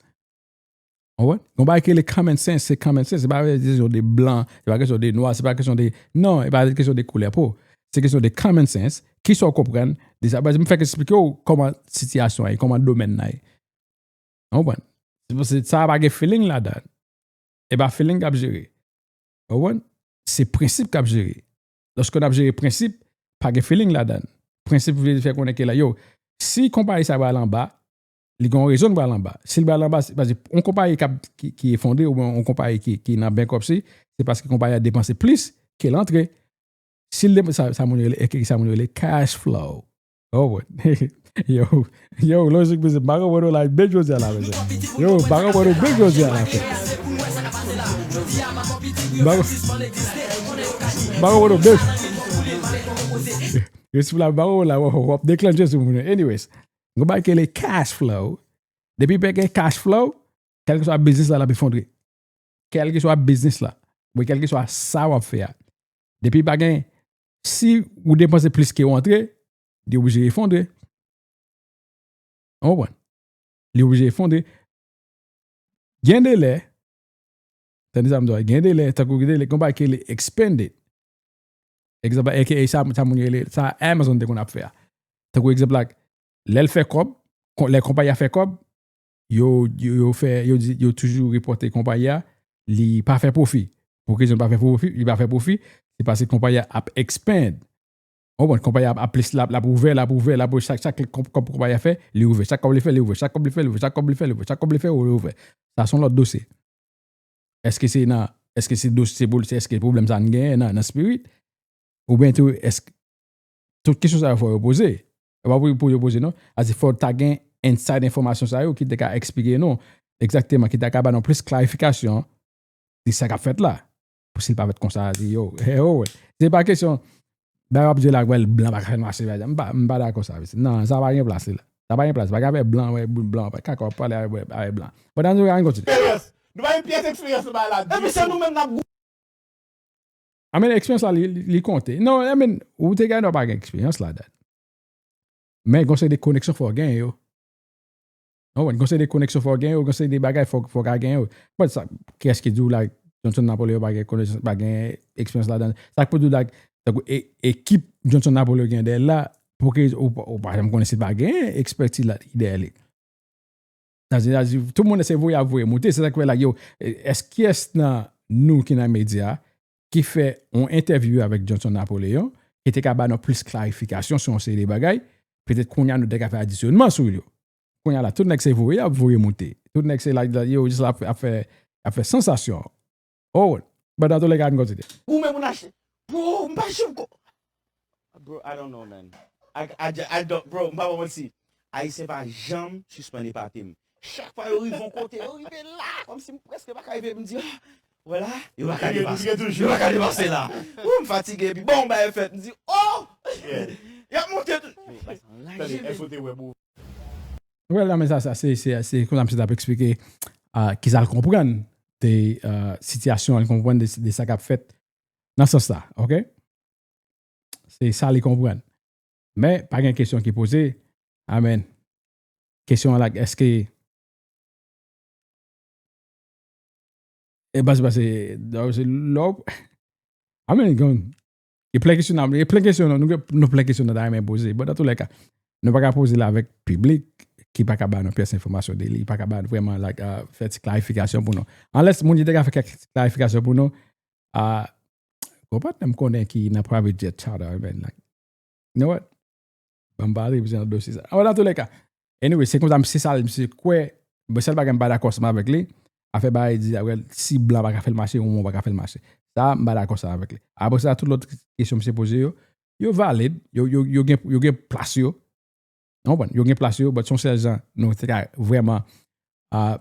Ou konprann? Yon bagay ki rele common sense, se common sense. Se pa kesyon de blan, se pa kesyon de nwa, se pa kesyon de, non, se pa kesyon de koulè po. Se kesyon de common sense. Kisa w konprann de sa? Paske m fèk eksplike w kòman sitiyasyon an ye, kòman domèn nan ye. Ou konprann? Se paske sa pa gen feeling ladan. E pa feeling k ap jere. Ou konprann? Se prensip k ap jere. Lòske n ap jere prensip, pa gen feeling ladan. Prensip vle fè konnen ke la, yo, si konpayi sa pral anba, li gen yon rezon l pral anba. Si l pral anba, se paske yon konpayi k ap, ki, ki efondre oubyen yon konpayi ki, ki nan bankruptcy, se paske konpayi a depanse plis ke l antre. Si l depanse, sa, sa moun yo rele, sa moun yo rele cash flow. Oh, boy. Yo, yo, lojik, mezanmi, m pa konprann nou la, bèl jodi a la, mezanmi. Yo, m pa konprann nou, bèl jodi a la, frè. M pa konprann, m pa konprann nou, bèl. Yo sou la ba ou la, w ap deklanche sou moun yo. Anyways, yon bagay ki rele cash flow. Depi pa gen cash flow, kèlkeswa biznis la, l ap efondre. Kèlkeswa biznis la, oubyen kèlkeswa sa w ap fè a. Depi pa gen, si ou depanse plis ke w antre, li oblije efondre. Ou konprann? Li oblije efondre. Gen de lè, tande sa m di w, gen de lè, tankou gen de lè, gen yon bagay ki rele expanded. Egzanp, A K A sa, sa moun yo rele, sa Amazon te konn ap fè a. Tankou egzanp la, lè l fè kòb, kon- lè konpayi a fè kòb, yo, yo, yo fè, yo di, yo toujou repòte konpayi a, li pa fè pwofi. Pou rezon li pa fè pwofi, li pa fè pwofi, se paske konpayi a ap expand. Ou konprann, konpayi a ap plis, l ap, l ap ouvè, l ap ouvè, l ap ouvè, chak, chak kòb, kòb konpayi a fè, li ouvè. Chak kòb li fè, li ouvè. Chak kòb li fè, li ouvè. Chak kòb li fè, li ouvè. Chak kòb li fè, li ouvè. Sa se yon lòt dosye. Èske se nan, èske se dosye, se pou, se èske pwoblèm sa n genyen nan, nan spirit? Oubyen tou, èske tout kesyon sa yo fò yo poze? E pa pou, pou yo poze, non. Ase fò ta gen inside enfòmasyon sa yo ki te ka eksplike nou egzakteman, ki ta ka ba nou plis klarifikasyon de sa k ap fèt la. Pou si l pa fèt konsa, di yo, he, oh, se pa kesyon, ba w ap di la, wè, blan pa ka fè l mache, m pa, m pa dakò sa, mesye. Non, sa pa gen plas li la. Sa pa gen plas, pa gen afè blan, wè, blan, pa kaka w ap pale avè, avè blan. Bon, ann kontinye. Eksperyans. Nou pa gen pyès eksperyans nan bagay la ditou. Epi se nou menm n ap gou- I mean, eksperyans la, li, li, li konte. Non, I mean, ou te gen dwa pa gen eksperyans ladan. Men gon seri de koneksyon fò w genyen yo. Ou konprann? Gon seri de koneksyon fò w genyen yo, gon seri de bagay fò, fò w ka genyen yo. Bon, sa, kiyès ki di w la, Johnson Napoleon pa gen konesans, pa gen eksperyans ladan? Sa k pou di w la, tankou e- ekip Johnson Napoleon gen dèyè l la, pou ke ou, ou pa janm konnen si l pa gen ekspètiz la ki dèyè li. Sa di, sa di, tout moun se voye ap voye moute, se sa k fè la, yo, èske kiyès nan nou ki nan medya ki fè yon entèvyou avèk Johnson Napoleon, ki te ka ba nou plis klarifikasyon sou yon seri de bagay, petèt kounye a nou te ka fè adisyonman sou yo. Kounye a la, tout nèg se voye ap voye moute. Tout nèg se la, la, yo jis la ap, ap fè, ap fè sansasyon. Oh, but dans tous les cas, ann kontinye. Ou menm ou n achte. Bro, m pa janm ko- Bro, I don't know, man. I, I, I don't, bro, m pa ba w manti. Ayisyen pa janm sispann epate m. Chak fwa yo rive yon kote, yo rive la, kòmsi m prèske pa ka rive, m di, ah, wè la, yo pa ka depase, yo pa ka depase la. Ou, m fatige, epi bon, bagay fèt, m di, oh! Y ap monte tou. Tande, èske w te wè bou- Well, non, men sa, sa, se, se, se konsa misye t ap eksplike, ah, kisa l konprann de, ah, sitiyasyon an, l konprann de, de sa k ap fèt nan sans sa, oke? Se sa li konprann. Men, pa gen kesyon ki poze. Amen. Kesyon an la, èske, e, pase, pase, se lò, amen, gen, e plen kesyon, e plen kesyon, nou gen, nou plen kesyon nan ta renmen poze. Bon, dans tous les cas, nou pa ka poze l avèk piblik ki pa ka ba nou pyès enfòmasyon de li, pa ka ba nou vrèman, like, ah, fè ti klarifikasyon pou nou. Unless moun ki te ka fè kèk klarifikasyon pou nou, ah, gon patnè m konnen ki nan private jet charter, man, like, you know what? Ban m pale, misye nan dosye sa. Bon, dans tous les cas. Anyway, se konsa, se sa, misye kwè, bon, sèl bagay m pa dakò ansanm avèk li, afè bagay di, well, si blan pa ka fè l mache, yon moun pa ka fè l mache. Sa, m pa dakò sa avèk li. Apre sa, tout lòt kesyon misye poze yo, yo valid, yo, yo, yo gen, yo gen plas yo. Ou konprann? Yo gen plas yo, but se yon sèl jan nou te ka vrèman, ah,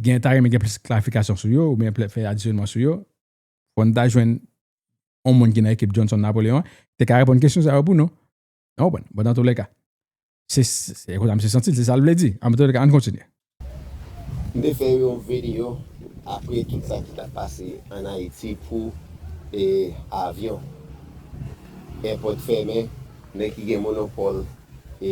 gen, ta renmen gen plis klarifikasyon sou yo, oubyen plè- fè adisyonman sou yo. Fò n ta jwenn yon moun ki nan ekip Johnson Napoleon an, te ka reponn kesyon sa yo pou nou. Ou konprann? Bon, dans tous les cas. Se, se, se konsa misye santi l, se sa l vle di. An tou ka, ann kontinye. M te fè yon videyo apre tout sa ki t ap pase ann Ayiti pou, e, avyon. Èpòt fèmen, nèg ki gen monopòl, e,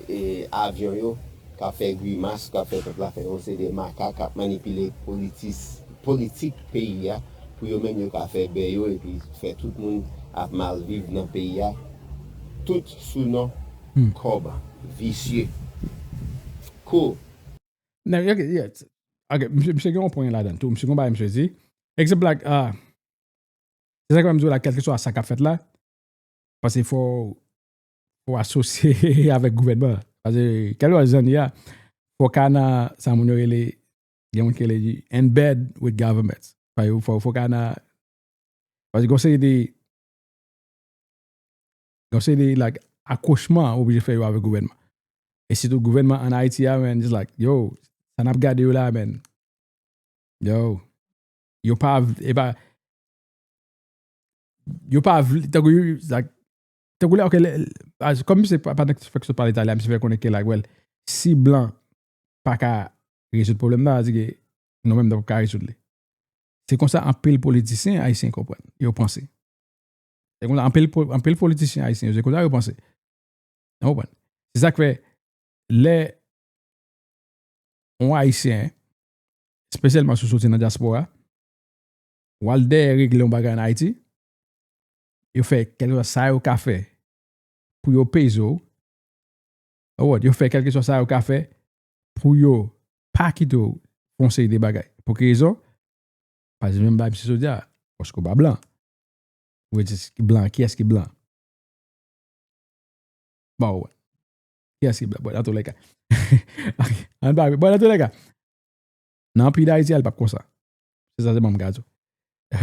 e, avyon yo, k ap fè grimas, k ap fè pèp la fè yon seri de makak, k ap manipile politis- politik peyi a, pou yo menm yo ka fè bè yo, epi fè tout moun ap mal viv nan peyi a. Tout sou non kòb, visye. Cool. Nan, ok, yeah. Ok, misye, misye gen yon pwen ladan tou. Misye gen yon bagay misye di. Egzanp la, ah, se sa k fè m di w la, kèlkeswa sa k ap fèt la, paske fò, fò asosye avèk gouvènman. Paske, kèlkeswa jan li a, fò ka nan sa moun yo rele, gen moun ki rele in bed with government. Fò, fò, fò ka nan, paske gon seri de, gon seri de, like, akwochman ou oblije fè yo avèk gouvènman. E sitou gouvènman ann Ayiti a, man, just like, yo, sa n ap gade yo la, man. Yo, yo pa, e pa, yo pa vle, tankou yo, like, Tankou lè, ok, lè, a, kòm misye pa, pa nèg fèk sot pale talè a, misye fè konnen ke la, well, si blan pa ka rezoud pwoblèm nan, sa vle di ke nou menm nou p ap ka rezoud li. Se konsa anpil politisyen ayisyen konprann, yo panse. Se konsa anpil, po- anpil politisyen ayisyen, se konsa yo panse. Ou konprann? Se sa k fè, lè yon Ayisyen, espesyalman si w soti nan dyaspora, w al dèyè regle yon bagay ann Ayiti, yo fè kèlkeswa sa yo ka fè pou yo peze w. Ou konprann? Yo fè kèlkeswa sa yo ka fè pou yo pa kite w fè yon seri de bagay. Pou ki rezon? Paske menm bagay misye sot di a, paske w pa blan. Ou vle di ki blan, kiyès ki blan? Bon, ou wè. Kiyès ki blan? Bon, nan toulèka. Ok, ann pa, bon, nan toulèka. Nan peyi Dayiti a, li p ap konsa. Se sa sèlman m ka di w.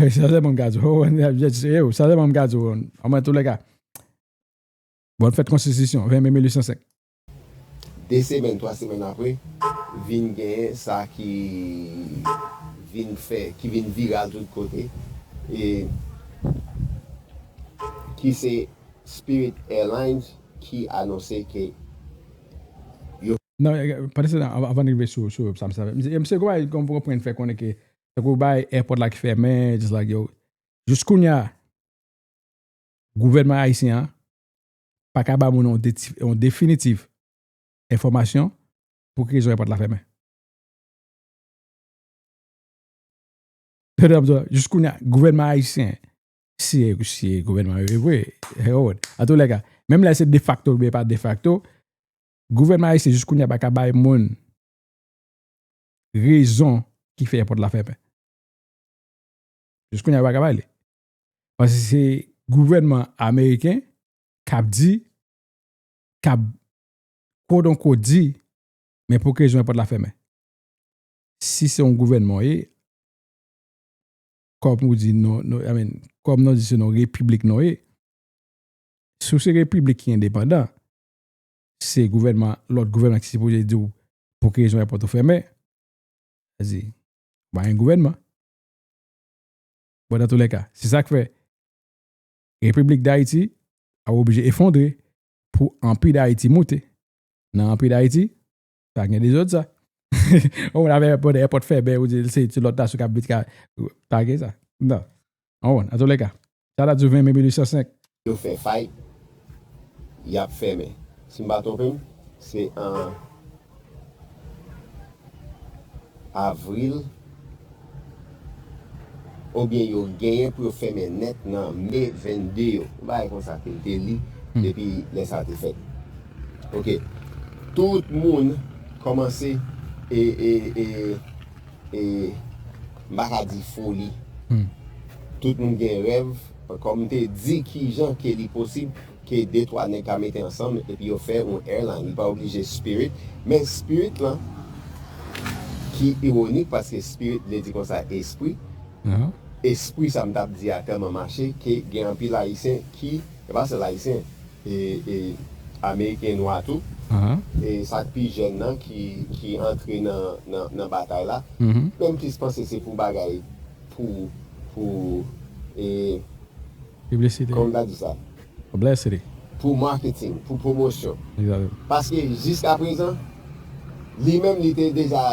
Se sa sèlman m ka di w. Ou konprann? Sa sèlman m ka di w. Anmwen, toulèka, bòn fèt konstitisyon, ven me mil uit san senk. De semèn, twa semèn apre, vin genyen sa ki vin fè, ki vin viral tout kote, e ki se Spirit Airlines ki anonse ke yo Non, eh, pase nan, avan, avan n rive sou, sou sa, sa, misye, misye gon bagay, gon, gon pwen fè konnen ke, tankou bay airport la ki fèmen, just like, yo, jis kounye a, gouvènman ayisyen an pa ka ba moun yon deti- yon definitif enfòmasyon pou ki rezon airport la fèmen. Jis kounye a, gouvènman ayisyen, si, si gouvènman yo vre, eh, oh, an tou lè ka, menm lè se defakto oubyen pa defakto, gouvènman ayisyen jis kounye a pa ka bay moun rezon ki fè airport la fèmen. Jis kounye a yo pa ka bay li. Paske se gouvènman ameriken k ap di, k ap, quote unquote, di, men pou ki rezon airport la fèmen. Si se yon gouvènman w ye, kòm ou di, non, non, I mean, kòm nou di se yon repiblik nou ye, si w se repiblik ki endepandan, se gouvènman, lòt gouvènman ki sipoze di w pou ki rezon airport ou fèmen. Sa di, pa gen gouvènman. Bon, nan toulèka, se sa k fè Repiblik Dayiti ap oblije efondre pou Anpi Dayiti moute. Nan Anpi Dayiti, pa gen dezòd sa. Ou konn afè airport, airport fèmen, ou di se, se lòt nasyon k ap vin ka, pa gen sa. Non. Ou konprann? An toulèka, sa date du ven me mil uit san senk. Yo fè fayt, y ap fèmen. Si m pa twonpe m, se an avril, oubyen yo genyen pou yo fèmen nèt nan me vennde yo. Yon bagay konsa ke m te li depi lè sa te fèt. Ok. Tout moun kòmanse e, e, e, e, m pa ka di foli. Tout moun gen rèv, kòm m te di, kijan ke li posib ke de twa nèg ka mete ansanm epi yo fè yon airline. Li pa oblije Spirit, men Spirit lan, ki iwonik, paske Spirit vle di konsa espri. Espri sa m t ap di a tèlman mache ke gen anpil Ayisyen ki, e pa sèl Ayisyen, e, e Ameriken nwa tou, e sa k pi jèn nan ki, ki antre nan, nan, nan batay la. Men m plis panse se pou bagay, pou, pou, e, Piblisite. Kòman m ta di sa? Publicity. Pou marketing, pou pwomosyon. Exactly. Paske jiskaprezan, li menm li te deja,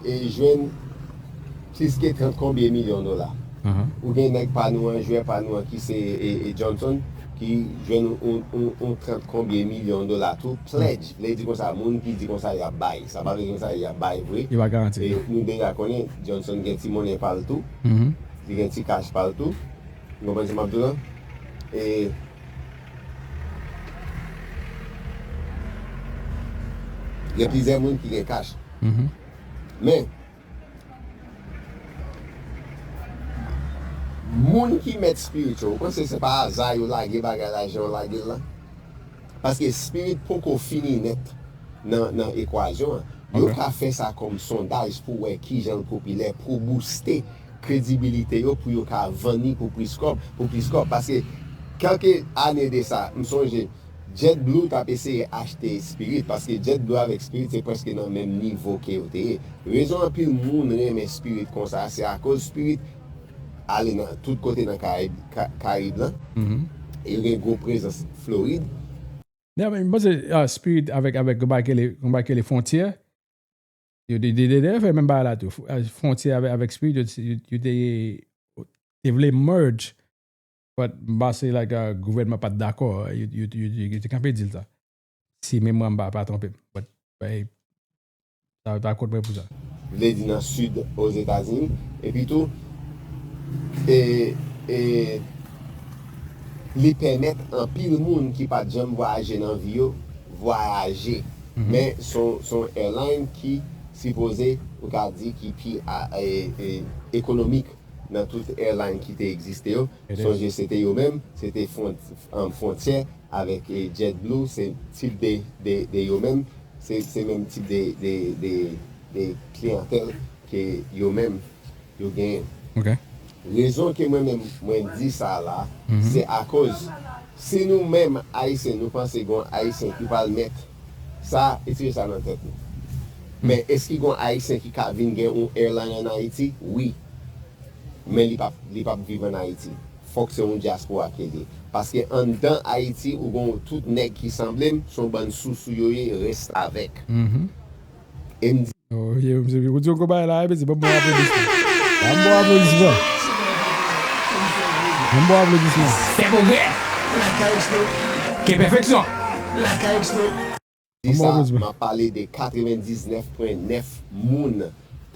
e, jwenn plis ke trant konbyen milyon dola. Ou gen nèg pa nou an, jwè pa nou an ki se, e, e Johnson, ki jwenn yon, yon, yon trant konbyen milyon dola tou, pledge, vle di konsa, moun ki di konsa y ap bay. Sa pa vle di konsa y ap bay vre. Yo pa garanti. E nou deja konnen, Johnson gen ti monnen pa l tou. Li gen ti kach pa l tou. Ou konprann sa m ap di w lan? E gen plizyè moun ki gen kach. Men, moun ki mèt spiritual, ou panse se pa aza yo lage bagay la jan yo lage l la? Paske spirit poko fini nèt nan, nan ekwasyon an. Yo ka fè sa kòm sondaj pou wè kijan l popilè, pou bouste kredibilite yo, pou yo ka vann li pou plis kòb, pou plis kòb. Paske kèlke ane de sa, m sonje, JetBlue t ap eseye achte Spirit, paske JetBlue avèk Spirit se prèske nan menm nivo ke yo te ye. Rezon anpil moun renmen Spirit konsa, se akoz Spirit ale nan tout kote nan Karayib, Ka-, Karib lan. Yo gen gwo prezans Florid. Ya, men mwen panse ah, Spirit avèk avèk yon bagay ki rele- yon bagay ki rele fwontyè. Yo te de de de fè menm bagay la tou. Fw- ah, Fwontyè avèk avèk Spirit yo, yo, yo te te vle merge. But m panse like uh, gouvènman pa t dakò. Yo, yo, yo, yo, yo te kanpe di l sa. Si memwa m pa, pa twonpe m. But bay, sa pa kont mwen pou sa. Vle di nan sid Ozetazini. Epi tou, e, e, li pèmèt anpil moun ki pa t janm vwayaje nan vi yo vwayaje. Men se yon- se yon airline ki sipoze, ou ka di, ki pi a- e- e- ekonomik nan tout airline ki te egziste yo. Sonje se te yo menm, se te fwon- um, Frontier avèk e, JetBlue, se tip de, de, de yo menm, se, se menm tip de, de, de, de kliyantèl ke yo menm yo genyen. Ok. Rezon ke mwen menm mwen di sa la, se akoz si nou menm Ayisyen nou panse gon Ayisyen ki pral mèt sa, retire sa nan tèt nou. Men eski gon Ayisyen ki ka vin gen yon airline an Ayiti? Wi. Men li p ap li p ap viv an Ayiti. Fòk se yon dyaspora ke li ye. Paske anndan Ayiti ou gon tout nèg ki sanble m, se yon bann sousou yo ye, restavèk. E m di Oh, yeah, msye, ou di yon konpay la, epi se bon bon aplodisman. Bon bon aplodisman. Bon bon aplodisman. Fè pwogrè. Ke pèfeksyon. Di sa, m ap pale de katrevendiznèf pwen nèf moun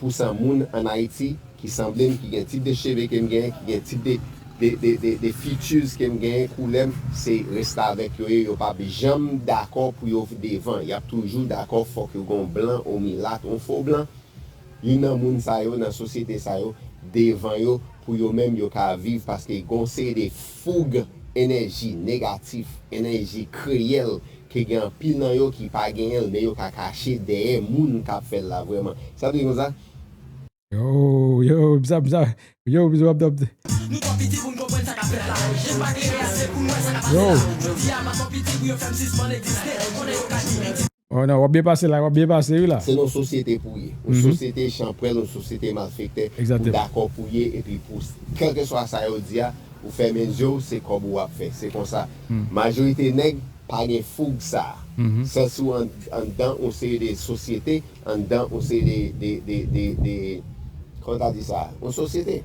pousan moun ann Ayiti ki sanble m, ki gen tip de cheve ke m genyen, ki gen tip de, de, de, de, de features ke m genyen, koulè m, se restavèk yo ye. Yo p ap janm dakò pou yo devan. Y ap toujou dakò fòk yo gen yon blan, yon milat, yon fo blan. Youn nan moun sa yo, nan sosyete sa yo, devan yo, pou yo menm yo ka viv, paske gon seri de foug enèji negatif, enèji kriyèl, ke gen anpil nan yo ki pa genyen l, men yo ka kache dèyè moun k ap fè l la vrèman. Sa vle di konsa? Yo, yo, bzap, bzap. Yo, bzap, bzap. Nou twò piti pou n konprann sa k ap fèt la. Je m pa klere ase pou n wè sa k ap pase Yo. la. Di a m a twò piti pou yo fè m sispann egziste. Konnen yo ka di mentye. Oh non, w ap byen pase la, w ap byen pase wi la. Se yon sosyete pou ye. Yon sosyete chanpwèl, yon sosyete malfektè. Exactement. Ou dakò pou ye, epi pou kèlkeswa sa yo di a, ou fèmen zye w, se kòb ou w ap fè. Se konsa. Majorite nèg pa gen foug sa. Sèl si w an- anndan yon seri de sosyete, anndan yon seri de, de, de, de, de kòman ta di sa? Yon sosyete.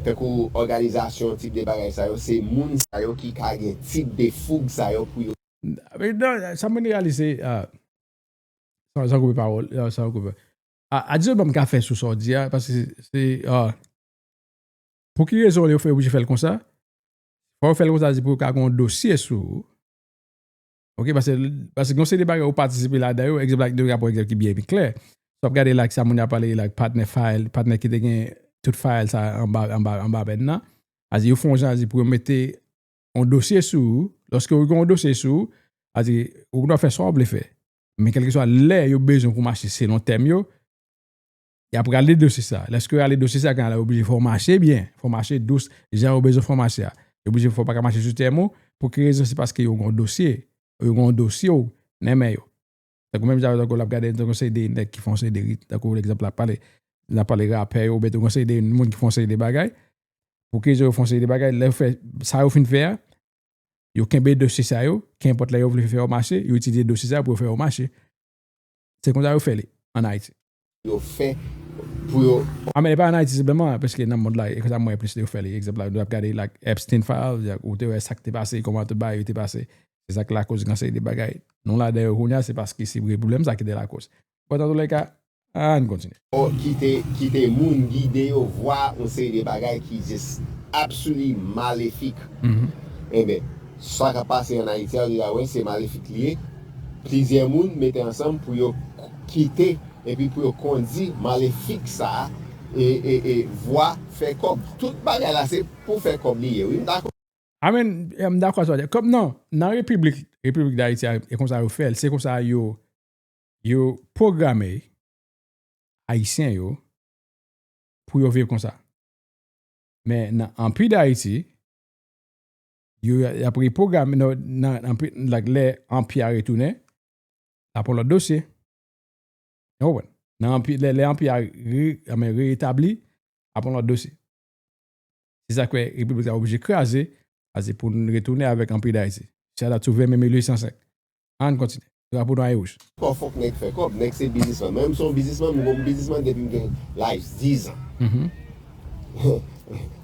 Tankou òganizasyon, tip de bagay sa yo, se moun sa yo ki ka gen tip de foug sa yo pou yo Men non, sa mwen reyalize, ah, sa, sa koupe pawòl, ah, sa koupe. A, a di ban m ka fè sou sa w di a, paske se, se, ah, pou ki rezon yo fè oblije fè l konsa? Fò yo fè l konsa, se pou yo ka gen yon dosye sou ou. Ok, paske, paske gen yon seri de bagay ou patisipe ladan yo, egzanp, like, de rapò, egzanp, ki byen, byen klè. Si w ap gade, like, sa moun yo ap pale, like, patnè file, patnè ki te gen tout file sa anba, anba, anba bèn nan. A di, yo fè yon jan, a di, pou yo mete yon dosye sou ou, lòske ou gen yon dosye sou ou, a di, ou gen dwa fè sa w vle fè. Men kèlkeswa lè yo bezwen pou mache selon tèm yo, y ap rale dosye sa. Lèske yo rale dosye sa, gen la yo oblije fè w mache byen, fè w mache dous, jan yo bezwen fè w mache a. Yo oblije fè w pa ka mache sou tèm ou. Pou ki rezon? Se paske yo gen yon dosye. Yo gen yon dosye w nan men yo. Tankou menm jan tankou l ap gade tankou se de nèg ki fè yon seri de rit, tankou egzanp l ap pale, l ap pale rapè yo, oubyen tankou yon seri de moun ki fè yon seri de bagay. Pou ki rezon yo fè yon seri de bagay, lè yo fè sa yo fin fè a, yo kenbe dosye sa yo, kenpòt lè yo vle fè yo mache, yo itilize dosye sa yo pou yo fè yo mache. Se konsa yo fè li ann Ayiti. Yo fè pou yo. A men e pa ann Ayiti senpleman, paske nan mond la, e konsa mwen plis yo fè li. Egzanp la, nou ap gade like Epstein file, ou te wè sa k te pase, kòman tout bagay yo te pase. Se sa k lakoz gen seri de bagay. Nou ladan yo kounye a, se paske se vre pwoblèm sa ki te lakoz. But antouleka, ann kontinye. Kite, kite moun gide yo vwa yon seri de bagay ki just absolutely malefik. Enben, sa k ap pase ann Ayiti a, ou deja wè, se malefik li ye. Plizyè moun mete ansanm pou yo kite epi pou yo kondi malefik sa a e, e, e vwa fè kòb. Tout bagay la se pou fè kòb li ye, wi, m dakò. Amen, m dakò sa w di. Kòm non, nan repiblik, repiblik Dayiti a, e konsa yo fè l, se konsa yo, yo pwograme Ayisyen yo pou yo viv konsa. Men nan Anpi Dayiti, yo, y ap repwograme, nan, nan, nan, like, lè Anpi a retounen, l ap yon lòt dosye. Ou konprann? Nan Anpi, lè, lè Anpi a re, anben, reetabli, ap yon lòt dosye. Se sa k fè Repiblik la oblije kraze, Sa se pou n retounen avèk anpi Dayiti. Shout out to ven me mil uit san senk. Ann kontinye. Drapo nwa e wouj. Kò fòk nèg fè kòb. Nèg se biznismann. Mwen menm se yon biznismann, mwen gon biznismann depi m gen laj diz an.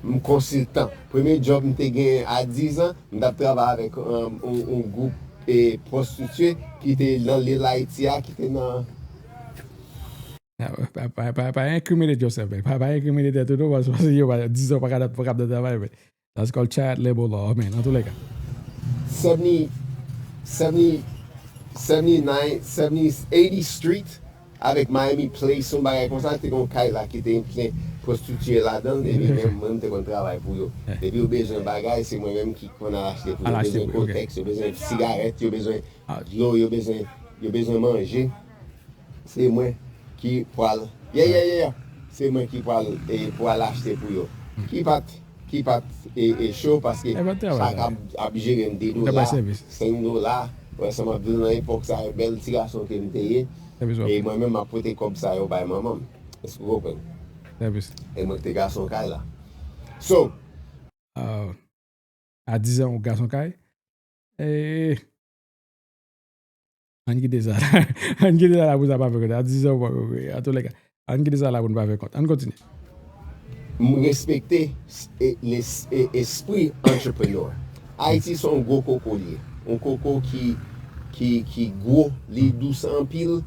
M konsiltan. Premye djòb m te gen a diz an, m t ap travay avèk yon gwoup e pwostitye ki te nan lil Ayiti a, ki te nan Pa, pa, pa, pa incriminate yourself, man. Pa, pa incriminate tèt ou non, paske yo pa, diz an pa ka, pa ka nan travay, man. That's called child labor law, man. An tou lè ka. Seventy, seventy, seventy-nine, seventy, eighty Street avèk Miami Place, yon bagay konsa, te gen yon kay la ki te plen pwostitye ladan l, epi menm mwen, m te konn travay pou yo. Depi yo bezwen bagay, se mwen menm ki konn al achte pou yo. Bezwen kotèks, yo bezwen sigarèt, yo bezwen dlo, yo bezwen, yo bezwen manje. Se mwen ki pral, yeah, yeah, yeah, yeah. Se mwen ki pral, e, pral achte pou yo. Ki pa t, ki pa t, e, e, cho, paske chak ap, ap jere m de dola, senk dola. Wè sa m ap di w, nan epòk sa yo, bèl ti gason ke m te ye. E mwen menm, m ap pote kòb sa yo bay manman m. Èske w konprann? E mwen ki te gason kay la. So, A diz an, ou gason kay? E, ann kite sa la. Ann kite sa la pou sa pa fè kont. A diz an, ou pa, an tou lè ka. Ann kite sa la pou n pa fè kont. Ann kontinye. M respekte espri entrepreneur. Ayiti se yon gwo koko li ye. Yon koko ki, ki, ki gwo, li dous anpil.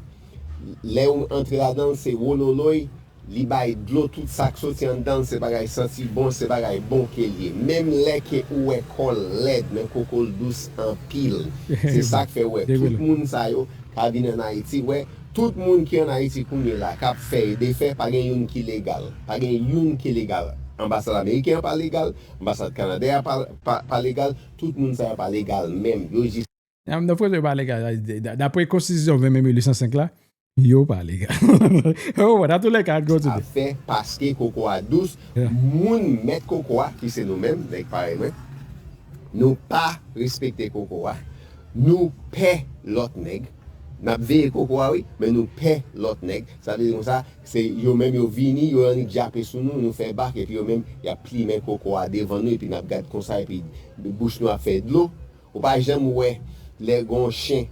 Lè ou antre ladan l, se wololoy. Li bay dlo, tout sa k soti anndan l se bagay santi bon, se bagay bon ke l ye. Menm lè ke ou wè kò l lèd, men koko l dous anpil. Se sa k fè w wè tout moun sa yo ka vin ann Ayiti, wè, tout moun ki ann Ayiti kounye la k ap fè e defè, pa gen youn ki legal. Pa gen youn ki legal. Anbasad ameriken an pa legal, anbasad kanadyen an pa, pa, pa legal, tout moun sa yo pa legal menm. Yo jis Nan fraz yo pa legal. Dapre konstitisyon ven me mil uit san senk la, yo pa legal. Oh, nan tou lè ka, ann kontinye. Fè paske koko a dous, moun mèt koko a, ki se nou menm, nèg parèy mwen, nou pa respekte koko a. Nou pè lòt nèg. N ap veye koko a, wi, men nou pè lòt nèg. Sa vle di konsa, se yo menm yo vini, yo annik djape sou nou, nou fè bak, epi yo menm, y ap plimen koko a devan nou, epi n ap gad konsa, epi bouch nou ap fè dlo. Ou pa janm wè lè gon chen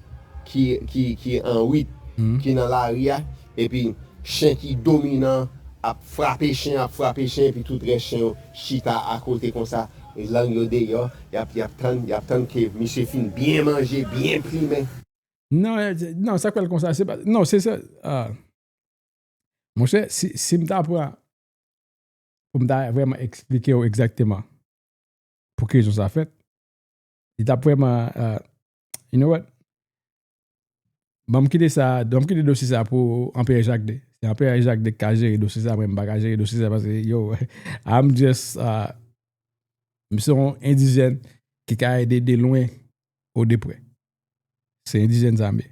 ki, ki, ki an wit, ki nan lari a, epi chen ki dominan ap frape chen, ap frape chen, epi tout rès chen yo chita akote konsa, lang yo deyò, y ap, y ap tann, y ap tann ke misye fin byen manje, byen plimen. Non, non, sa k fè l konsa, se pa, non, se sa. Monchè, si, si m ta pran pou m ta vrèman eksplike w egzakteman pou ki rezon sa fèt, li t ap vrèman, you know what? Ban m kite sa, ban m kite dosye sa pou Anperè Jacques deux. Se Anperè Jacques deux ki ka jere dosye sa, mwen m pa ka jere dosye sa paske, yo, I'm just, uh, m se yon endijèn ki ka ede de lwen o de prè. Se endijèn sa m ye.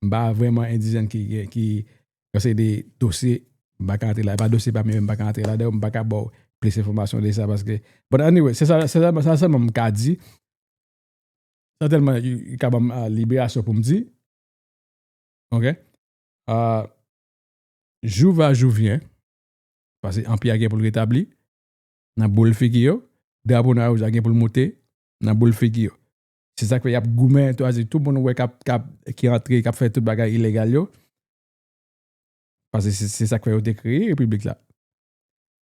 M pa vrèman endijèn ki, ki, ki, se de dosye, m pa ka antre la. E pa dosye pa m yo, m pa ka antre ladan, m pa ka ba w plis enfòmasyon de sa paske, but anyway, se sa, se sa, sa sèlman m ka di. Sa tèlman li ka ban m liberasyon pou m di. Ok? Jou va, jou vyen. Paske anpi a gen pou l retabli nan boul figi yo. Drapo nwa e wouj la gen pou l moute nan boul figi yo. Se sa k fè y ap goumen, tou a di, tout moun ou wè k ap, k ap, ki antre, k ap fè tout bagay ilegal yo. Paske se, se sa k fè yo te kreye repiblik la.